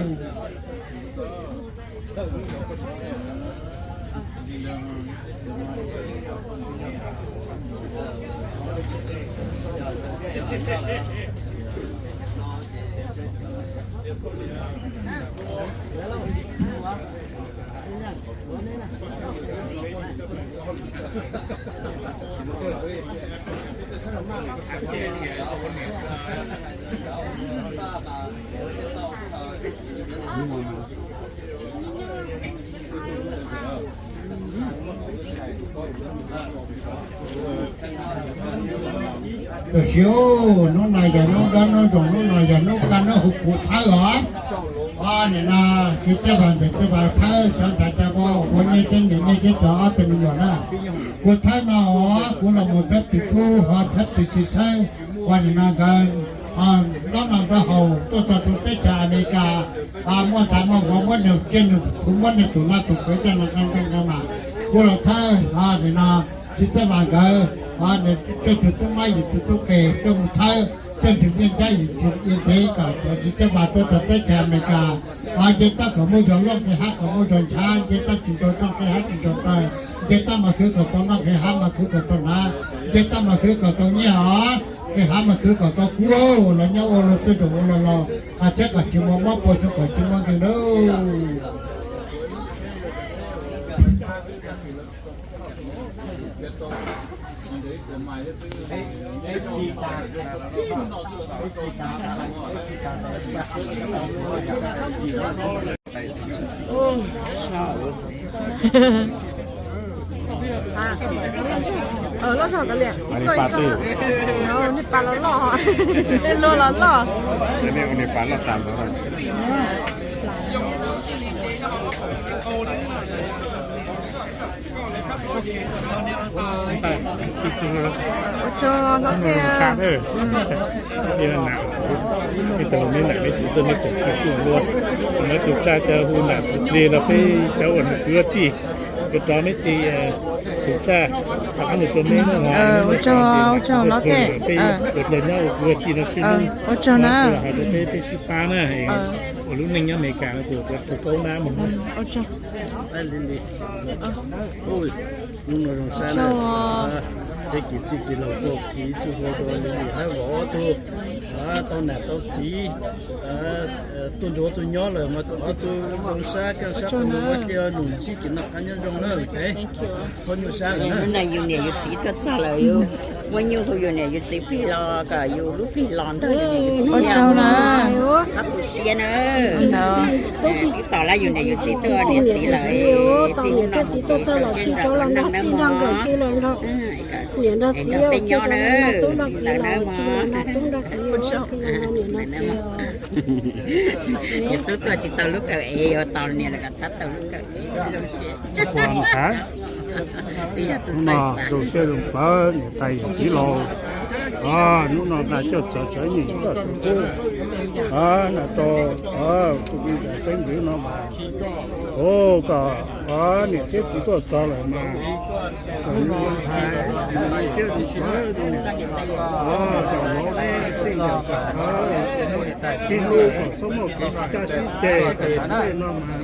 Tam sim hnub no yog hnub dawb hnub zoo, hnub no yog hnub kab hnub huv kuv txhawb os. Nim no txiv Txhiaj Vas ntxawm Txhiaj Vas txhawb cov ntxhais cov vauv, ua nej tsev niam nej tsev tsov ob tug me nyuam na. Kuv txhawb no os, kuv los mus txhawb tus tub ho txhawb tus txiv txhawb, ua nim no nkawd ntaub no ntaub haus tuaj txog rau teb chaws Amelikas, muaj ntxhais muaj vauv muab nws tsiaj nws txhu muab nws tus laj tus kawv coj los nqa nqa nqa mas kuv los txhawb nim no txiv Txhiaj Vas nkawd, nws coj tus tub mab yim tus tub qhe coj mus txhawb, coj tus niam ncab yim tus niam ntev kom cov txiv Txhiaj Vas tuaj txog teb chaws Amelikas. Nce tab kom muaj zog loj nqi hab kom muaj zog ntshav, nce tab tsis nrau noj nqi hab tsis nrau taw, nce tab mas khwv kom tau noj nqi hab mas khwv kom tau hnav, nce tab mas khwv kom tau nyiaj os, nqi hab mas khwv kom tau kub, los nyob ua luag txawj zoo ua luag laus, qas txhiab kom tsis muaj mob, pua xyoob kom tsis muaj nkeeg lauj. Loj zog kav liam, ib txoj ib txoj. Nej pab los loj, luag los loj. Ua tsaug hlob Thej. Ib tug me nam txiv tuaj, lawv tus tsa cov hu nam txiv plig los peb cov uas nws kwv tij, kuv rov meb tis tus tsa, rov qab mus rau meb na. Ua tsaug, ua tsaug hlob Thej. Peb ua dluag nyob ua kwv tij no sib hlub, ua tsaug na, hais rau peb, peb sib pab na. Ua lub neej nyob Amelikas no kuv tus kaub nab mus. Ua tsaug. Hnub no zoo sab na, peb kwv tij txiv laus tuaj khi txhua tus li li hab vauv tug, tau nam tau txiv, tuaj nrug ua tug nyob lawm mas kom ua tug zoo sab kaj sab, ua cia nus ntsib kev noj qab nyob zoo na. Txhob nyuaj sab lawm na. Hnub no yus niam yus txiv tuaj txog lawm, yus muab nyuj hu yus niam yus txiv plig los kom yus lub plig los nrog yus niam yus txiv. Ua tsaug na. Txhob tu siab na. Twb tos lawm yus niam yus txiv tuaj niam txiv lawm, txij hnub no mus ces sawv tsees nrog nkawd noj noj mov, es nrog peb nyob na. Ntawd na mog. Yus xub tuaj tsis tau lub kawm ev, yuav tos niam los kom txhob tau lub kawm ev. Hnub no zoo siab zoo plawv niam tais yawm txiv laus. Hnub no nqa coj txawv txawv nyeem koj txhua khub, nqa rau tus me ntxhais xeeb ntxwv no mas, kom niam thiab txiv tuaj txog lawm mas kom nws ua ntxhais zoo siab zoo plawv, kom vauv neb txij nkawm kom sib hlub kom txhob muaj kev sib caj sib ceg, kom tej no mas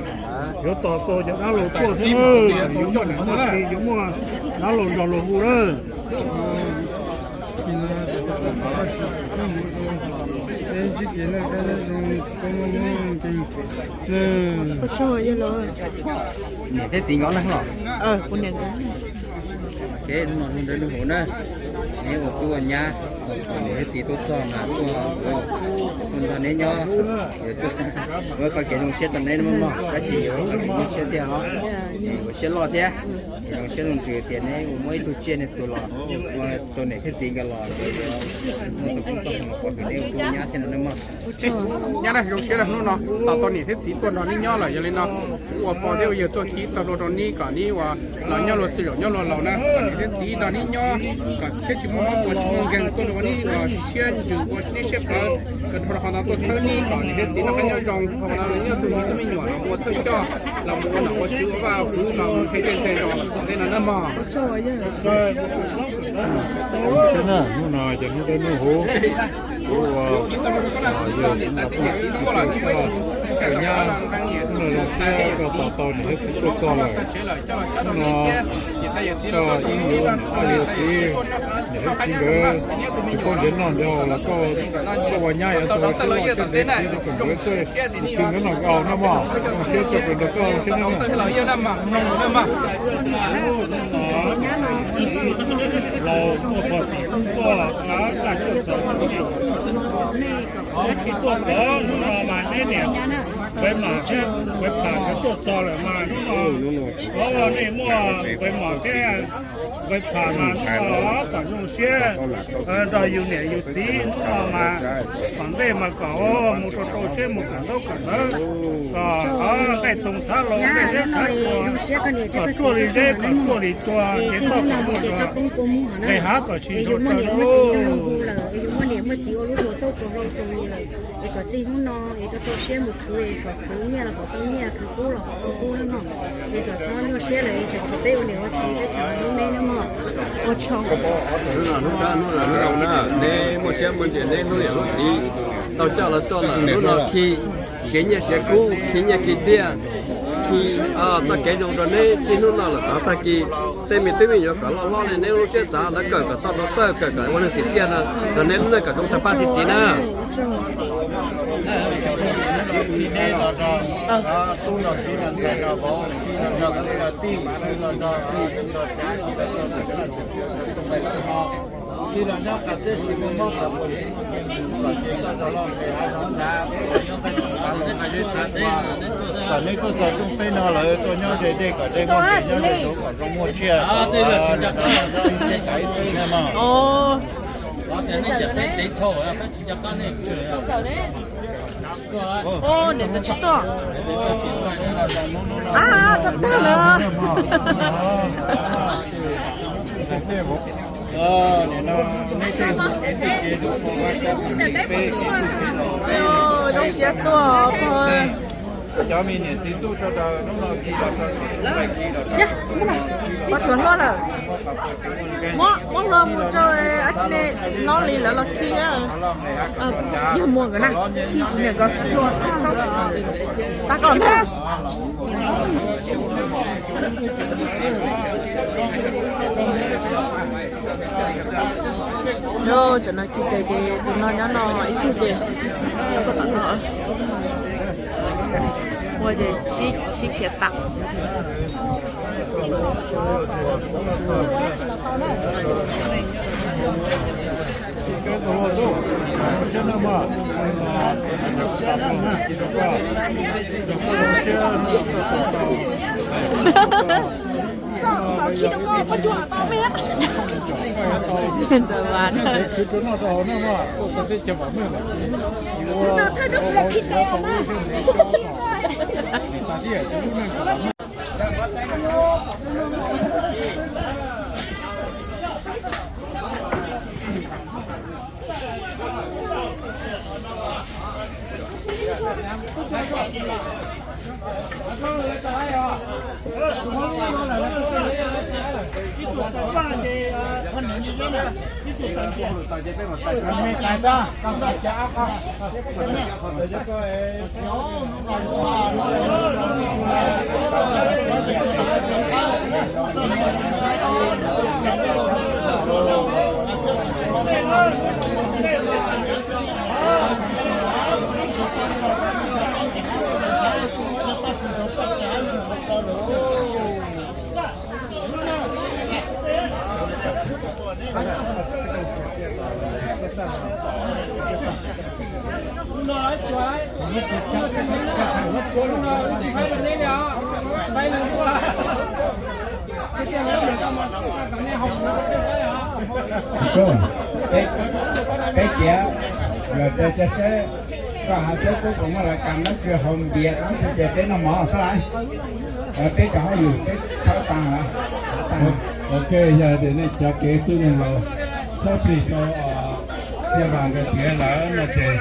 yuav tos tau cov dab laug tuaj thiab, kom yus muaj niam muaj txiv, yus muaj dab laug nrog luag hu lawm. Niam thiab txiv nkawd na los. Ces hnub no hnub nrog neb hu na, neb ua tub ua nyab, kom niam thiab txiv tuaj txog mas tuaj nrog neb nyob, ua qhov kev zoo siab rau neb mog, tab sis yuav ua qhov kev zoo siab thiab os, ua siab loj thiab, zoo siab zoo ntsws tias neb ua muab ib tug tsiaj niag txus los ua rau niam thiab txiv nkawd los, muaj tus koob txoj hmoo los pov hwm neb ua tub ua nyab thiab no mog. Nyab na, zoo siab hnub no tos tau niam thiab txiv tuaj nrog neb nyob lawm, yog li no kuv ua pog thiab ua yawg tuaj khi txoj hlua rau neb kom neb ua los nyob luag txij zaum nyob luag laus na, kom niam thiab txiv nrog neb nyob, kom siab tsis muaj mob ua tsis muaj nkeeg, tuaj rau neb ua siab ntsws ua neb siab plawv, kom dhau qhov no tuaj txhawb neb kom niam thiab txiv noj qab nyob zoo, qhov no nyob tug me tub me nyuam los mus ua thawj coj, los mus ua nom ua tswv ua vaj ua hwv los mus qhia ncaj ntseeg zoo los tom ntej no na mog. Zoo siab na, hnub no ces hnub dawb hnub huv, kuv ua yawg kuv nqa pog tuaj, Koj nyab, hnub no zoo siab koj tos tau niam thiab txiv tuaj txog lawm. Hnub no koj ib yuav niam, ob yuav txiv, niam thiab txiv nkawd tsis paub nrhiav noj nrhiav haus los koj tuaj ua nyab yuav tau siab loj siab ntev thiab rau kom nkawd txawj tus twg nkawd noj nkawd haus na mog. Zoo siab tshaj plaws nrog koj zoo siab na. Laus tuaj pom tim tuaj, kaj tuaj txog, tsis tuaj pom hnub no mas neb niam Npawg Mom thiab Npawg Pham nkawd tuaj txog lawm mas hnub no, hnub no nej muaj Npawg Mom thiab Npawg Pham mas hnub no kom zoo siab nrog yus niam yus txiv hnub no mas tom ntej mas kom mus rau rau siab mus kawm ntaub kawm ntawv, kom nqaij toog txhab los nqaij zeb txhab tsuag, kom ruaj li zeb kom ruaj li tsua, ces txoj kom muaj nqis hav kom tsis ntshua tsawv lauj. Es kom txij hnub no es rau rau siab mus khwv, es kom khwv nyiaj los kom tau nyiaj, khwv kub los kom tau kub na mog. Es kom txhob nyuaj siab lawm es tseem tshuav peb ua niam ua txiv peb tseem hlub neb na mog. Ua tsaug. Hnub no hnub no hnub no na, neb muaj siab muaj ntsws neb hlub niam hlub txiv, tau coj los tuaj lawm hnub no khi siav nyiaj siav kub, khi nyiaj khi txiaj, khi txoj kev zoo rau neb txij hnub no lawm tau tag kis. Tej me tub me nyuam kom loj hlob li neb lub siab xav lawv kawm kom tau doctor, kawm kom ua neeg tsim txiaj no, rau neb lub neej kom zoo tag pab txi txiv na. Kom neb tuaj txog rooj teb no lawm tuaj nyob ze dej kom dej muaj nqis, nyob ze zog kom zoo muaj tsiaj. Niam tais tsis tuaj. Txog dag lawm. Zoo siab tuaj. Cov me niam txiv tub sawv daws hnub no khi los, pab tsuav hluas lawm. Muab hluas mus rau ab tsi ne, hlob li lawv los khi. Yog muag nkawd na, khi niam nkawd hluas txhob pab koj na. Tam no khi tes ces tus no nyob no ib tug ces ua ces sib khiav tam. Ntxawm vas na. Peb kiav, yog tias cov saib, koj hais saib kuv puas muaj lais kas nab tsi haus npias, tab sis ces peb noj mov xwb lawm. Peb cov hauj lwm peb txhawb tag lawm, tag. Ok, yog tias nej cov kev xwb nej los txhawb plig rau Txiaj Vas nkawd tiav lawm no ces.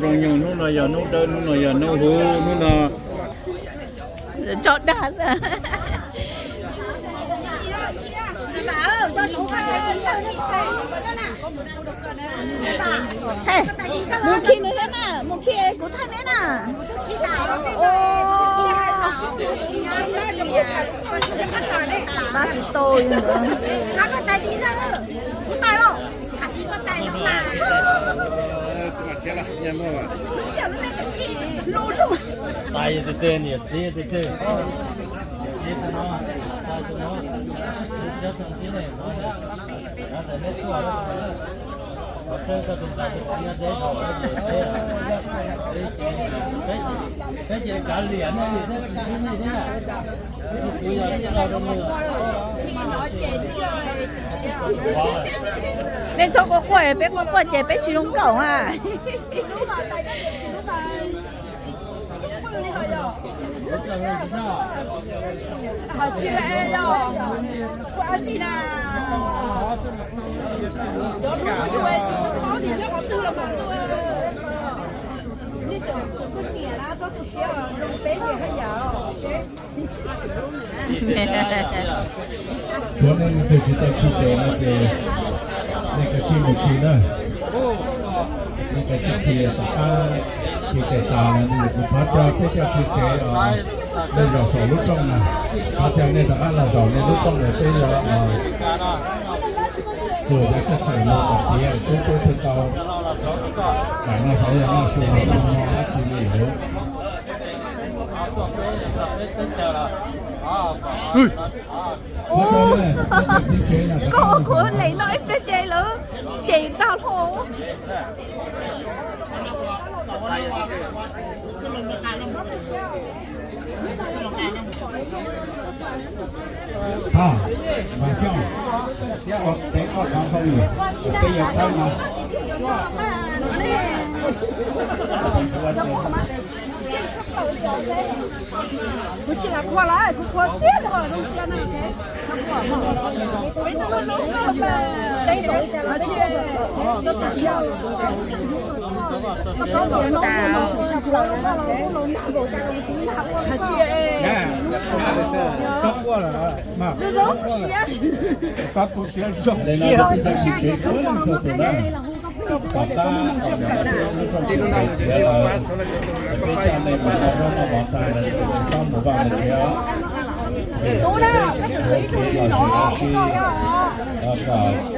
Zoo nyoog, hnub no yog hnub dawb, hnub no yog hnub huv, hnub no tso dag xwb. Hej, mus khi nws thiab na, mus khi kuv thaj neb na. Pab tsis tau li ntawd. Tais tes tes, niam txiv tes tes, niam txiv tus no, tais tus no, lub siab txog ntxiv ne, no, no tais neb tuaj, qhov txhawb koj tus ntxhais tus txiv nyob deb zos, deb, peb ces kav liam nej li thiab, tsis txib nej thiab. Kuv yog tij laug rau nws. Nej txhob quaj quaj, peb quaj quaj ces peb tsis zoo nkauj a. Tshuav nej leej twg tsis tau khi tes no ces nej kav tsij mus khi na. Nej kav tsij khi tom qab khi tes tas no, kuv thov caw peb cov txiv tsev os, nej zaum saum lub rooj na, thov caw nej rov qab los zaum nej lub rooj na, peb yuav txuas cov txhaj txhawm no kom tiav xub peb thiaj tau. Tam no xyov yog noj su los noj hmo dab tsi li lawm. Koj ua kuv leem no ib pliag ces lawv cem tag hlo. Thaj, Npaj Xyooj, peb koj thov hauj lwm, peb yuav txhawb no. Kuv tsis lam qhuas lawm, kuv qhuas tiag tiag zoo siab na. Zoo siab. Pab kuv siab zoo siab. Tom qab lub rooj tiav lawm, peb coj nej mus noj zaub noj mov tag lawm, txhob mus vaj mus tsev os. Vim peb tseem tshuav kev los sis los sis,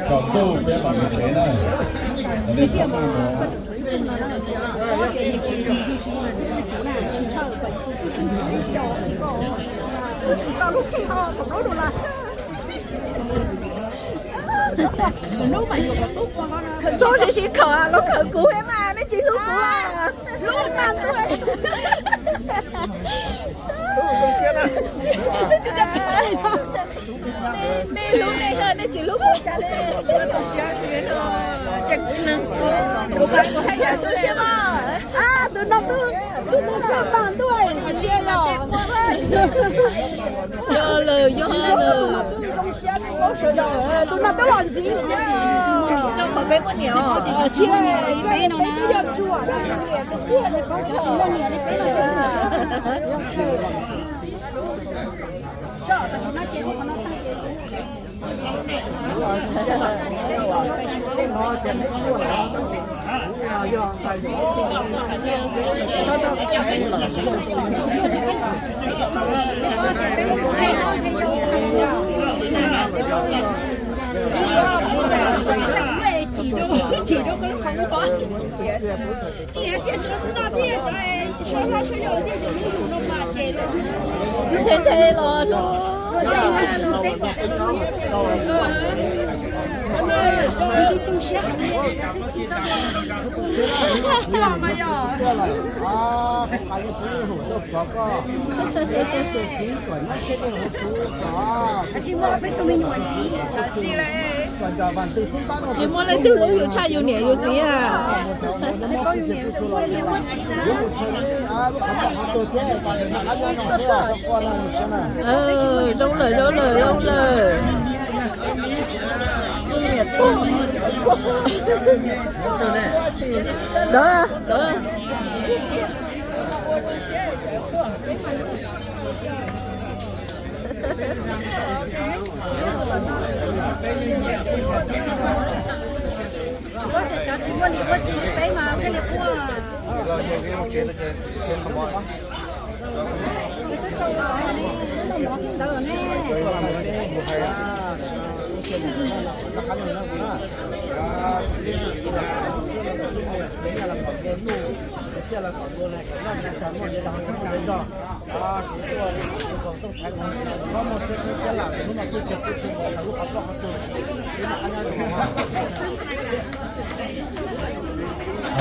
kom tsaus ntuj peb mam mus tsev na. Nej txhob maj mus. Txhob sib sib khawm, lub khawm kuv thiab mas nej tsis hlub kuv. Hlub mas ntuj. Nej hlub nej, nej tsis hlub kuv cas li. Tus no twb, tus no twb mas ntuj tsis los. Yog lawm, yog lawm. Tus no twb los ntxiv. Rau qhov peb muaj niam os. Tsis, peb twb yog tsuag. Nthe nthe los hlub. Tsis muaj leej twg hlub yus tshaj yus niam yus txiv a. Zoo lawm, zoo lawm, zoo lawm. Dawd, dawd.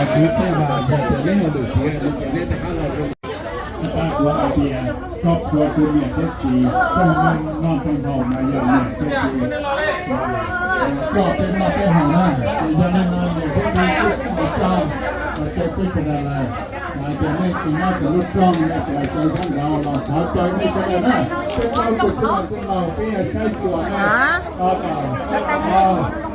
Kwv tij Vam, yog tias neb ho lwm tiav no ces neb rov qab los zoo. Tab sis kuv hais tias koj qhua tus niam thiab txiv, koj noj noj noj haus mas yog niam thiab txiv, koj peb noj peb haus na. Yog li no niam thiab txiv kuj mus tso, mus tso peb sawv daws lawm. Mas tias nej tsis nyob txog lub rooj, nej tseem caw sab nraud los thov caw nej sawv daws na. Peb plaub tus txij laug txij laug peb yog saib xyuas na.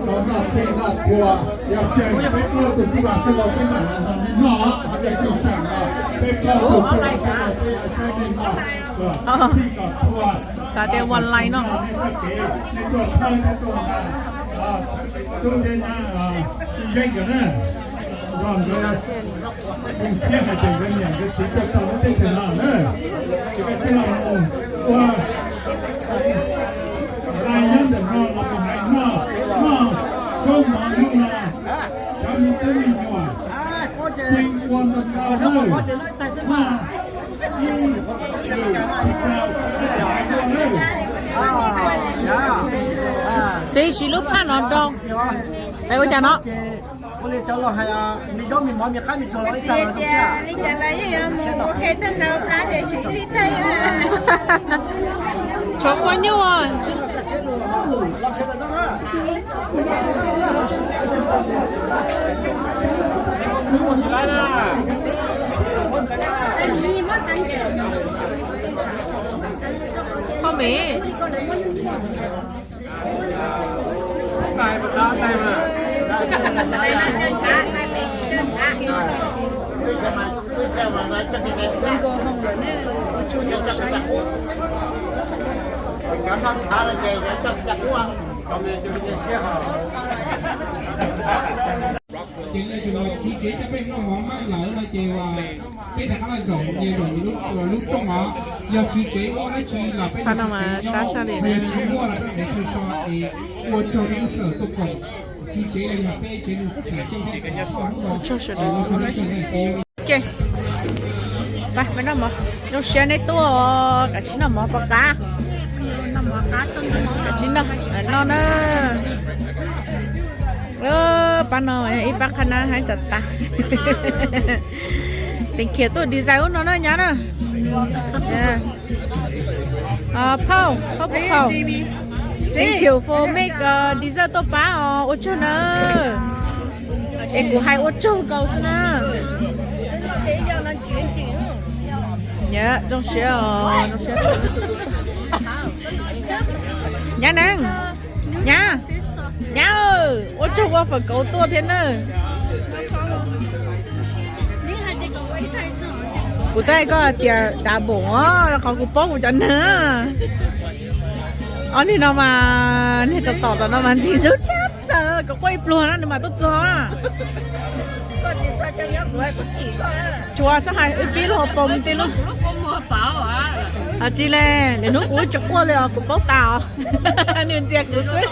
Tau noj txhij noj txhua, yog seem peb plaub tus txij laug txij laug peb mam li noj, ho yog tsis seem no peb plaub tus txij laug txij laug peb yog saib nej noj kom txhij kom txhua. Xav tias online no. Nej tuaj txhawb thiab tuaj nqa tub thiab nyab, tub Yeeb nkawd na, nrog nkawd mus thiab hais tias nkawd niam nkawd txiv tuaj txog lub teb chaws no na, ces koj tij laug mus ua laj nyob ntawm no los mus hais noj noj koob mov hnub no, cov me tub me nyuam, tsis ua ntau ntau lawm, noj ib lwm tsis tau hais dua lawm. Txiv, siv lub phaj no rau. Es ua cas no? Tshuav kua nyuj. Ho me. Ces tswv tsev coj peb noj mov mab lawm no ces peb rov qab los zaum ces zaum lub rooj os. Yog tswv tsev muaj dab tsi los peb, yog tsis muaj los peb mus chaw so es ua tsaug rau lub sij hawm tuaj koom tswv tsev los yog peb tsev neeg xeem Xyooj thiab xeem Xyooj hnub no. Ua tsaug rau lub sij hawm. Peb noj mov, zoo siab neb tuaj, kav tsij noj mov pov qab. Kav tsij noj, noj na. Pab no ib pab qhab nab heev tas tas. Thank you tuaj design ub no na nyab na. Phauj, phauj Pub Qhaus. Thank you for make design tuaj pab os, ua tsaug na. Es kuv hais ua tsaug nkaus xwb na. Zoo siab os, zoo siab. Nyab neeb, nyab, nyab, ua tsaug ua fawm kauv tuaj thiab na. Kuv twb hais koj tias dav npaum os, rau qhov kuv paub kuv cov neeg. Ob niag no mas niag tsov tom tom no mas ntxim ntxub tshaj plaws, kom quaj ib pluag na nws mam tuaj txog na. Tsuas txhob hais wb pib lub hauv paus mus tej lub. Tsis li, lwm hnub kuv wb tsis quaj li os, kuv paub tas os. Nws ntxias kuv xwb.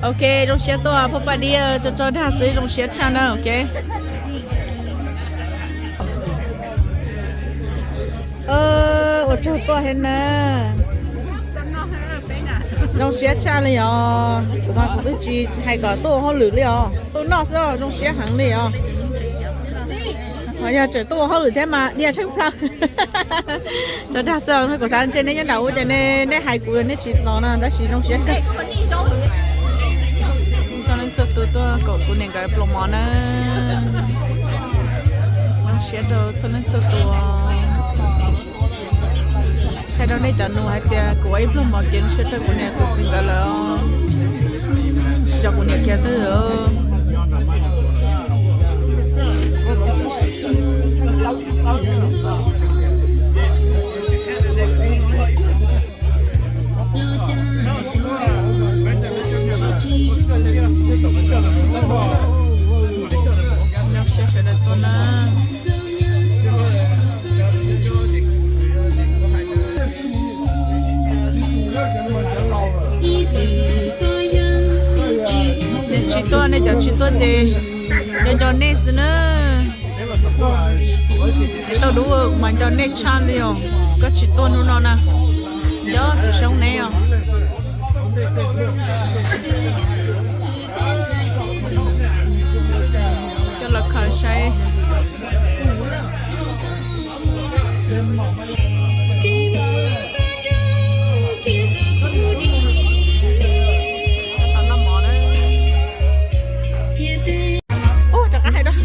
Ok, zoo siab tuaj Phub Paj Dib, tsaug tsaug dag xwb, zoo siab tshaj na, ok. Ua tsaug tuaj thiab na. Zoo siab tshaj li os, kuv mas kuv twb tsis hais kom tuaj ua hauj lwm li os, tuaj noj xwb zoo siab heev li os. Yog tseem tuaj ua hauj lwm thiab mas dhia tsheej plaws. Tsaug dag xwb, kuv xav ntshe neb nyob nram ub ces neb hais kuv nej tsis los no tab sis zoo siab kawg. Txhua leej txhua tus tuaj koom kuv niam nkawd pluas mov na. Zoo siab rau txhua leej txhua tus. Thaij rau nej cov nus hais tias kuv ua ib pluag mov kev zoo siab rau kuv niam kuv txiv nkawd lawm. Tsis yog kuv niam kiag twg. Ces nco nco nej xwb na. Tau dub mas nco nej tshaj li os. Koj tsis tuaj hnub no na, nco txiv Soob neb os. Coj los khaws saib. Ua rov qab hais rau,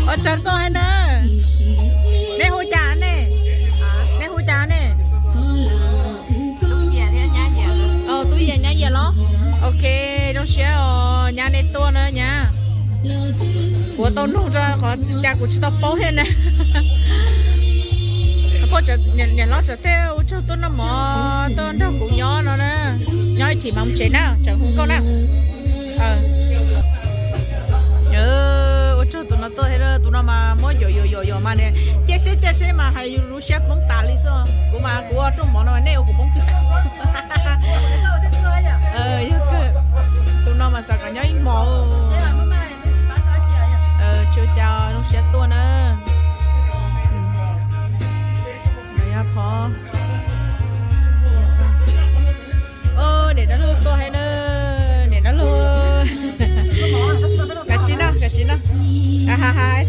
ua tsaug tuaj hais na. Nej hu cas ne? Nej hu cas ne? Tub Yias nyab Yias los? Ok, zoo siab os nyab, nej tuaj na nyab. Kuv tau nug rau qhov cas kuv tsis tau paub thiab na. Niam hlob tseem thiaj ua tsaug tuaj noj mov tuaj nrog kuv nyob no na. Nyob ib chim mas mus tsev na, tseem hu nkauj na. Ua tsaug tus no tuaj thiab, tus no mas muab yuam yuam yuam yuam mas niam cia seb cia seb mas hais yus lub siab poob tas li xwb. Kuv mas kuv ua rooj mov no nej ua kuv poob twg tas. Yog kawg, tus no mas xav kom nyob ib hmos. Tsis ua cas, zoo siab tuaj na. Niam dab laug tuaj hais na, niam dab laug. Kav tsij noj, kav tsij noj.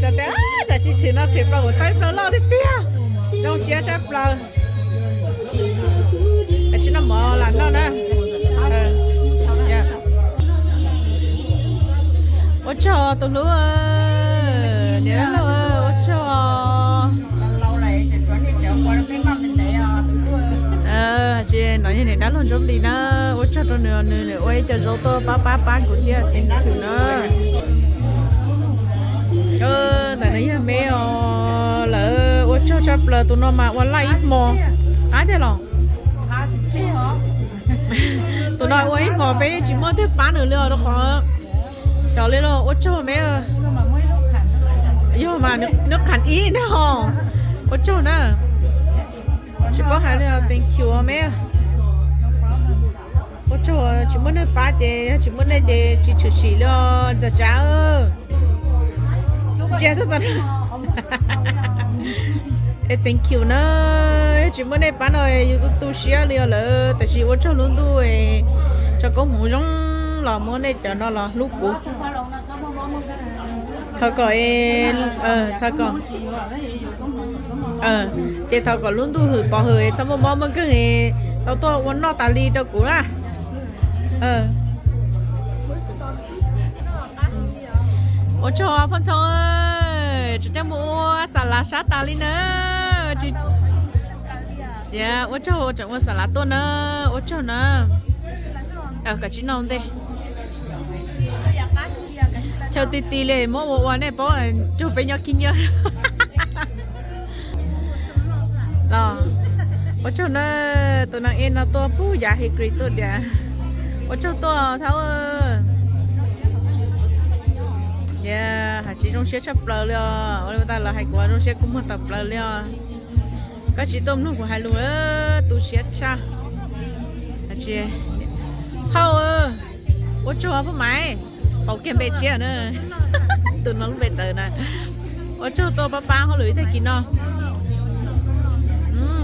Xav tias tsam sim tshwm no tshwm plaws kuv tau ib plaws loj tiag tiag. Zoo siab tshaj plaws. Kav tsij noj mov lam noj na. Ua tsaug tus hlub, niam dab laug, ua tsaug. Tsis, no yog niam dab laug Ntsuab Npis na, ua tsaug rau nws, nws ua ib co zaub tuaj pab pab pab kuv thiab, thank you na. Ntawm no yog me os, lawv ua tsaug tshaj plaws, tus no mas ua laj ib hmo. Ab tiag los? Tus no ua ib hmo peb tsis muaj twg pab nws li os, rau qhov xyov li los ua tsaug me. Yog mas nws qham ib na ho. Ua tsaug na. Tsis paub hais li, thank you me. Ua tsaug, tsis muaj neeg pab ces yog tsis muaj nej ces tsis tshwm sim li os ntxawm tsav. Ntsia tuaj tau. Es thank you na, yog tsis muaj nej pab no yus tu tu siab li os lawm, tab sis ua tsaug lub ntuj tso koob hmoov zoo los muab nej cov no los hlub kuv. Thov kom, thov kom, ces thov kom lub ntuj hwm pov hwm txhob muaj mob muaj nkeeg, tau tuaj ua noj tas li rau kuv na. Ua tsaug Phoj Ntxhoo, tseem coj mus ua xa lav sab tas li na. Ua tsaug tseem ua xa lav tuaj na, ua tsaug na. Kav tsij noj ntej. Chaw ti ti li muab ua ua nej paub, cuag peb nyob khib nyiab. Los, ua tsaug na, tus neeg ej no tuaj pug yav Hungary tuaj tiag. Ua tsaug tuaj Thab. Hais tsis zoo siab tshaj plaws li os, ua li tas lawv hais kuv zoo siab kua muag tawm plaws li os. Koj tsis tuaj mloog kuv hais lus, tu siab tshaj. Hau, ua tsaug Phoj Maiv, pauv kiag npe tshiab na. Tus no lub npe txawv na. Ua tsaug tuaj pab pab hauj lwm ib tag kis no.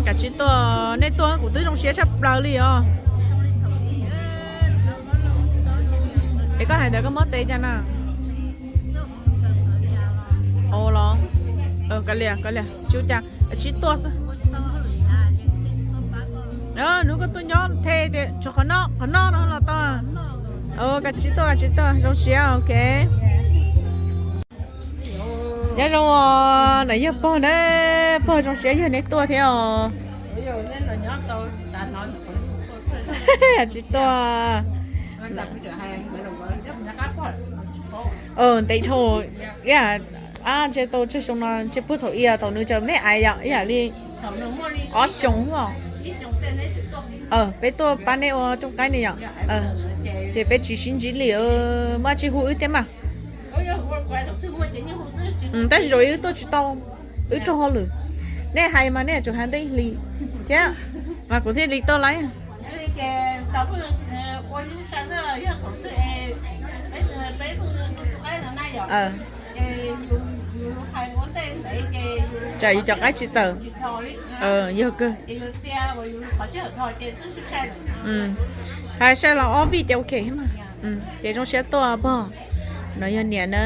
Kav tsij tuaj, nej tuaj kuv twb zoo siab tshaj plaws li os. Es koj hais ntawd koj muab tes cas na? Ua los, kav liam, kav liam, tsis ua cas, tsib tuaj xwb. Hnub koj tuaj nyob the tias tshuav qhov no, qhov no no los tau. Kav tsij tuaj, kav tsij tuaj, zoo siab, ok. Nyob zoo os, no yog pog na, pog zoo siab yog neb tuaj thiab os. Tsis tuaj. Ntev dhau, ib yam, ntshe tau tsawg xyoo no, ntshe puag thaum ib yam thaum nws tseem me ais yom, ib yam li ob xyoos os. Peb tuaj pab neb ua rooj qaib ne yom. Ces peb tsis sib ntsib li, muaj tsis hu wb thiab mas. Tab sis zaum wb tuaj tsis tau, wb raug hauj lwm. Nej hais mas nej tsuas hais ntej hli thiab, mas kuv thiaj li tuaj laib. Tsam yus cov qaib tsis tawm. Yog kawg. Hais sai los ob vij ces ok mas. Ces zoo siab tuaj pog. No yog niam na.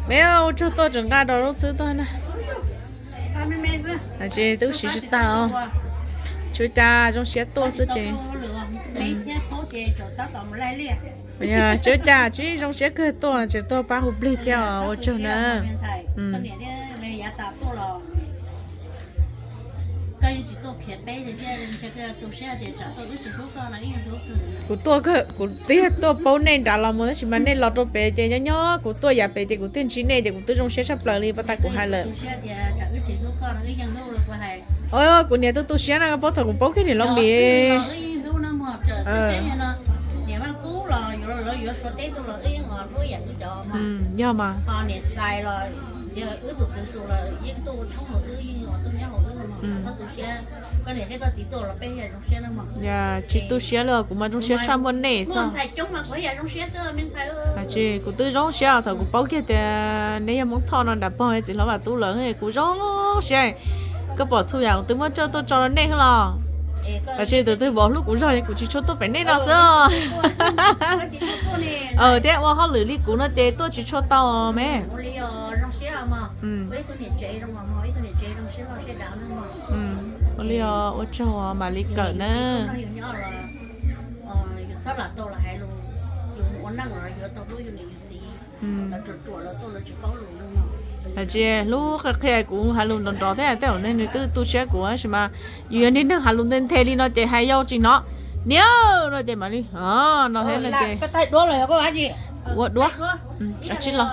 Me ua tsaug tuaj tseem nqa rau lub txwb tuaj na. Twb siv tsis tau. Tsis ua cas, zoo siab tuaj xwb ces. Tsis ua cas, tsis zoo siab kawg tuaj, tseem tuaj pab hu plig thiab os, ua tsaug na. Kuv tuaj, kuv twb tuaj paub nej nrad los mus tab sis mas nej los rau pem ces nyob nyob kuv tuaj yav pem ces kuv thiaj ntsib nej ces kuv twb zoo siab tshaj plaws li, pas tas kuv hais lawm. Kuv niam twb tu siab na, paub thaum kuv paub kiag niam Los Mis. Yog mas. Tsis tu siab li, kuv mas zoo siab tshaj muaj nej xwb. Kuv twb zoo siab thaum kuv paub kiag tias neb yog Hmoob Thoj no nrad pog, txiv hlob Vam Tub lawm, kuv zoo siab. Koj pom txhua yam kuv twb muab coj tuaj tso rau nej xwb los. Tab sis tus twg vauv hlub kuv zog kuv tsis tshua tuaj pem nej no xwb. Thiab ua hauj lwm li kuv no ces tuaj tsis tshua tau me. Ua li ua tsaug mam li kawm na. Tsis hlub qhia qhia, kuv hais lus nrov nrov thiab tej zaum nej nws twb tu siab kuv tab sis mas yus yog niag neeg hais lus nthe nthe li no ces hais yau tsis hnov. Niam no ces mam li no thiab no ces ua duab. Tsis los,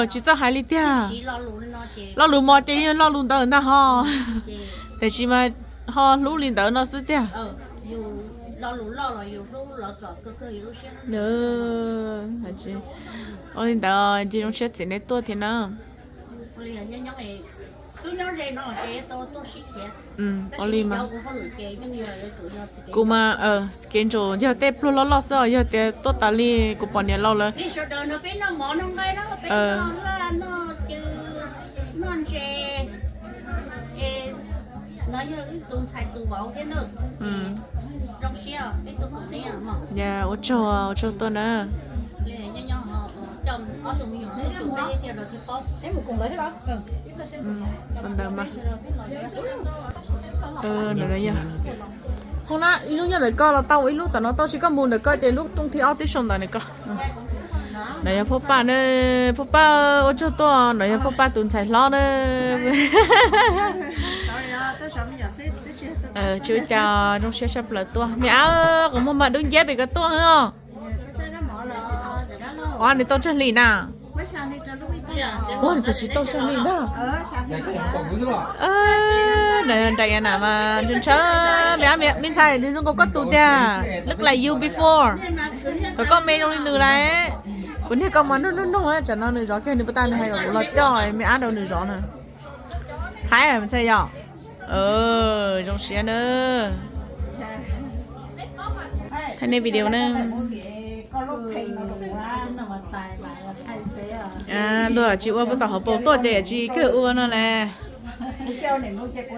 tsis txawj hais li tiag. Lo lus mos ces yog lo lus ntawd ntag ho. Tiam sis mas ho hlub li ntawd no xwb tiag. Ua li ntawd ces zoo siab txim nej tuaj thiab na. Ua li mas schedule yog tej pluag loj loj xwb os, yog tias tuaj tas li kuv pom niam laus lawm. Ua tsaug, ua tsaug tuaj na. Ntawd mas. Hoob na, ib lub nyob ntawm koj los tau, ua ib lub tom no tau, tsis koj mus ntawm koj ces lub rooj thib ob twb sau ntawm koj. No yog Phauj Paj na, Phauj Paj ua tsaug tuaj, no yog Phauj Paj tus ntxhais hlob na. Tsis ua cas, zoo siab tshaj plaws tuaj. Me ab, qhov muag mas dub nciab pem koj tuaj os. Ua nws tau tsawg hli na? Ua nws txawm tsis tau tsawg hli ntag. Nraim na mas ntshaw ntshaw, me ab, me ntxhais nws zoo nkaus koj tus tiag, look like you before. Kom koj me zoo li nws lawm. Kuv niag koj mas nug nug nug, tsam no nws zov kiag nws puas tas, nws hais kom kuv los coj me ab rau nws zov na. Haib me ntxhais yom. Zoo siab na. Thaij nej video na. Luag tsis ua puag tom hauv paus tuaj ces tsis kawg ua no las.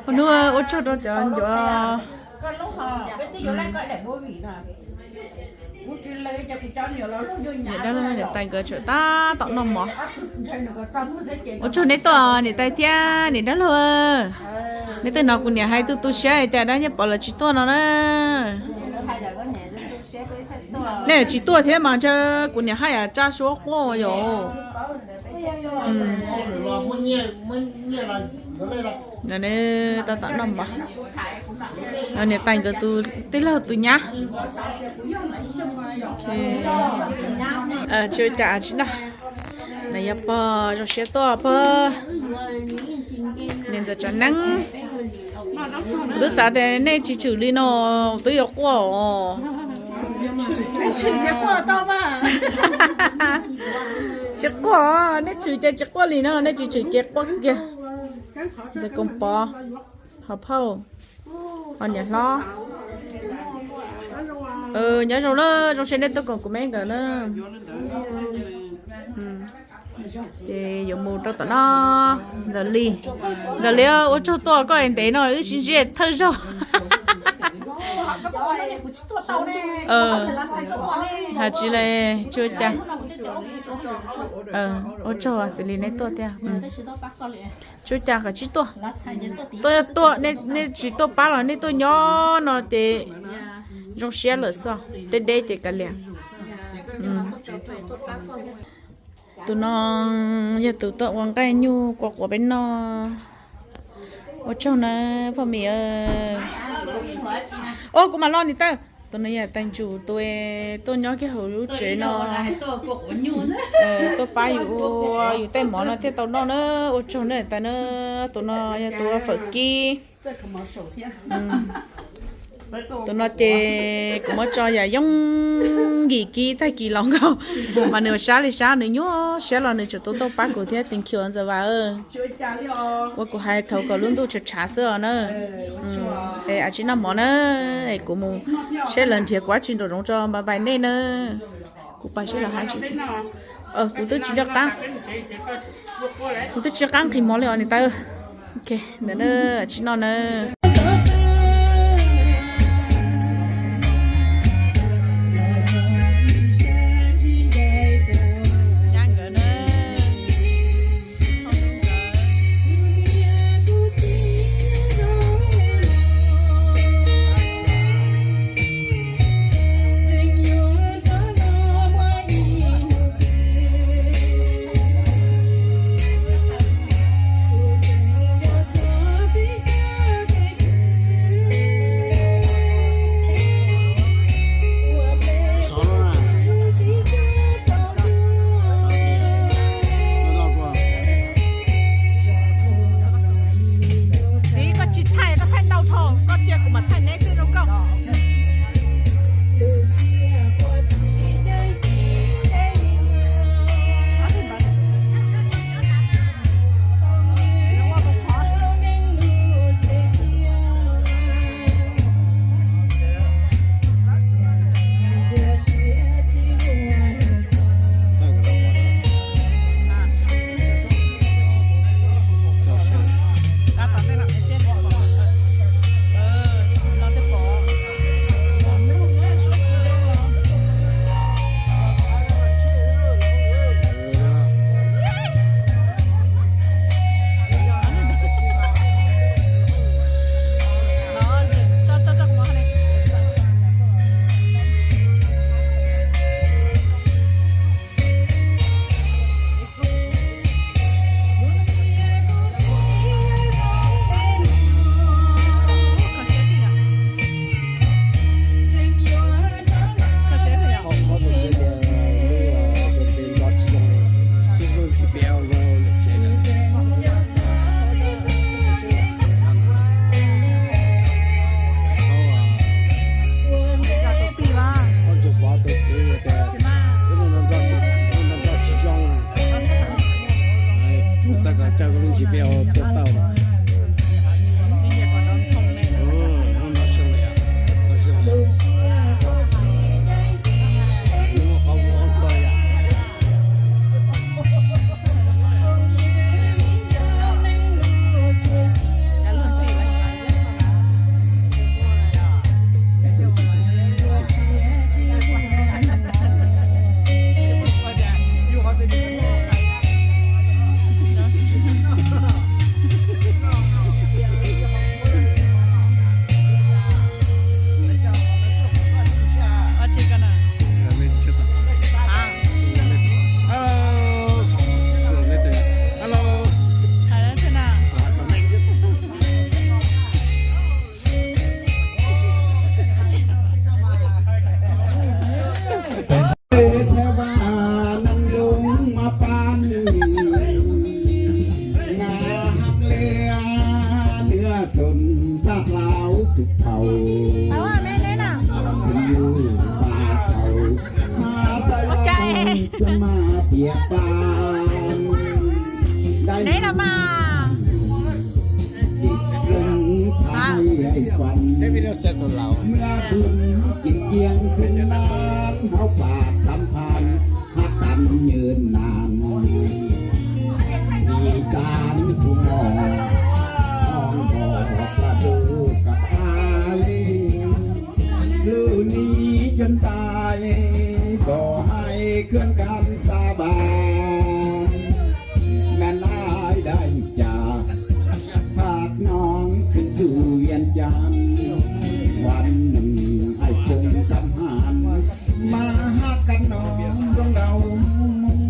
Hnub ua tsaug rau cov ncuav. Niam dab laug niam tais nkawd tseem tab tom noj mov. Ua tsaug neb tuaj niam tais thiab niam dab laug. Neb twb hnov kuv niam hais tu tu siab tias dab Nyiaj Pov lawv tsis tuaj no na. Nej tsis tuaj thiab mas ntshe kuv niam haj yam tsa suab quaj yom. Tab tom noj mov. Niam tais nkawd tus tij laug tus nyab. Tsis ua cas tsis noj. No yog pog zoo siab tuaj pog. Niam ntxawm tsav neeb. Kuv twb xav tias nej tsis tshwm li no, kuv twb yuav quaj os. Tsis quaj, nej tshwm ces tsis quaj li no, nej tsis tshwm ces quaj kiag. Ntxawm Koos Pov, Hauv Phauj, ho niam hlob. Nyob zoo na, zoo siab nej tuaj koom kuv me nkawd na. Ces yuav mus rau tom no. Ntxawm Lis, Ntxawm Lis ua tsaug tuaj koj es ntev no wb sib ntsib thawj zaug. Has tsis le, tsis ua cas. Ua tsaug Ntxawm Lis nej tuaj thiab. Tsis ua cas, kom tsib tuaj. Tuaj, tuaj, nej tsis tuaj pab los nej tuaj nyob no ces zoo siab lawm xwb, deb deb ces kav liam. Tus no yog tus tuaj ua nqaij nyuj kua quav peb noj. Ua tsaug na, phoj Mim. Ua kuv mam los ni tawb. Tus no yog Tag Ntsum tus tuaj nyob kiag hauv lub tsev no, tuaj pab yus ua yus tej mov no thiaj tau noj na. Ua tsaug na tas na. Tus no yog tus ua fawm kib. Tus no ces kuv muab tso yam yooj yim kib tag kis los nkaus, mas nws sab li sab, nws nyuaj siab los nws tseem tuaj tuaj pab kuv thiab, thank you Ntxawm Vas. Ua kuv hais thaum kom lub ntuj tshav tshav xwb os na. Es a tsis noj mov na, es kuv mus saib lawv nrhiav kuv dab tsi nraum zoov tso, bye bye nej na. Kuv pais saib lawv hais tsis, kuv twb tsis nco qab, kuv twb tsis nco qab nqhis mov li os niam tais. Ok, ntawm na, tsis noj na. Txiv, koj tsis thaij, koj thaij ntau dhau, koj cia kuv mam thaij neb xwb zoo nkauj. Neb no mas. Ua, mus kws ciaj khwv nab, hauv pas tham pham, hab tam nyw nas, ib xav tug mos, hnov npog plag lug kab pab, lug nis cuag ntais, koj hais khwv kam xab pas, me laib dai cas, phaj noo khwv txug Vias Cas, vas nwg hais koom kab has, mas hab kab noo luag nkaus moog,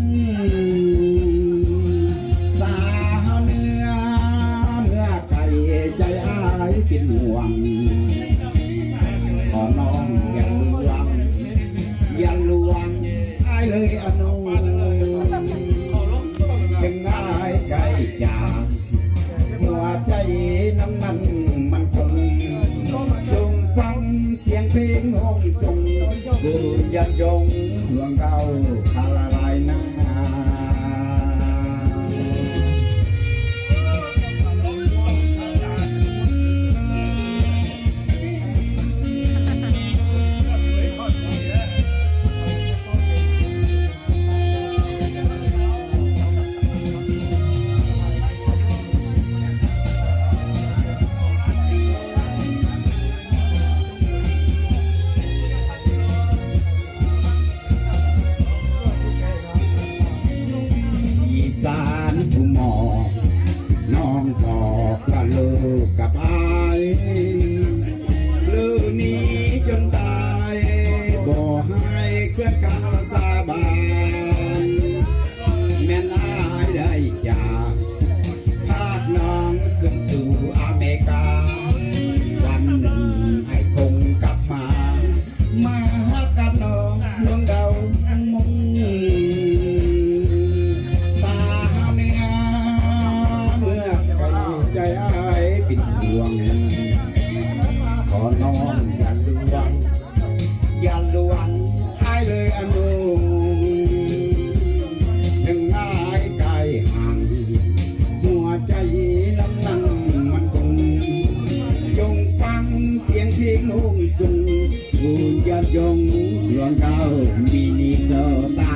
xav hauv nwg muaj kais cai ai pib luag, qhov noo yam luag, yam luag, ai lawv a nub, tseem ai kais cas, muaj cai nam nam mas koom, yoog faam xia pheej hooj xoom, kuv yam yoog luag nkaus kha la lais na. Ib xav tug mos, hnov npog plag lug kab pab, lug nis cuag ntais, koj hais khwv kam xab pas, me laib dai cas, phaj noo khwv txug Amelikas, vas nwg hais koom kab has, mas hab kab noo luag nkaus moog, xav hauv nwg muaj kais cai ai pib luag, qhov noo yam luag, yam luag, ai lawv a nub, tseem ai kais has, muaj cai nam nam mas koom, yoog faam xia pheej hooj xoom, kuv yam yoog luag nkaus Minnesota.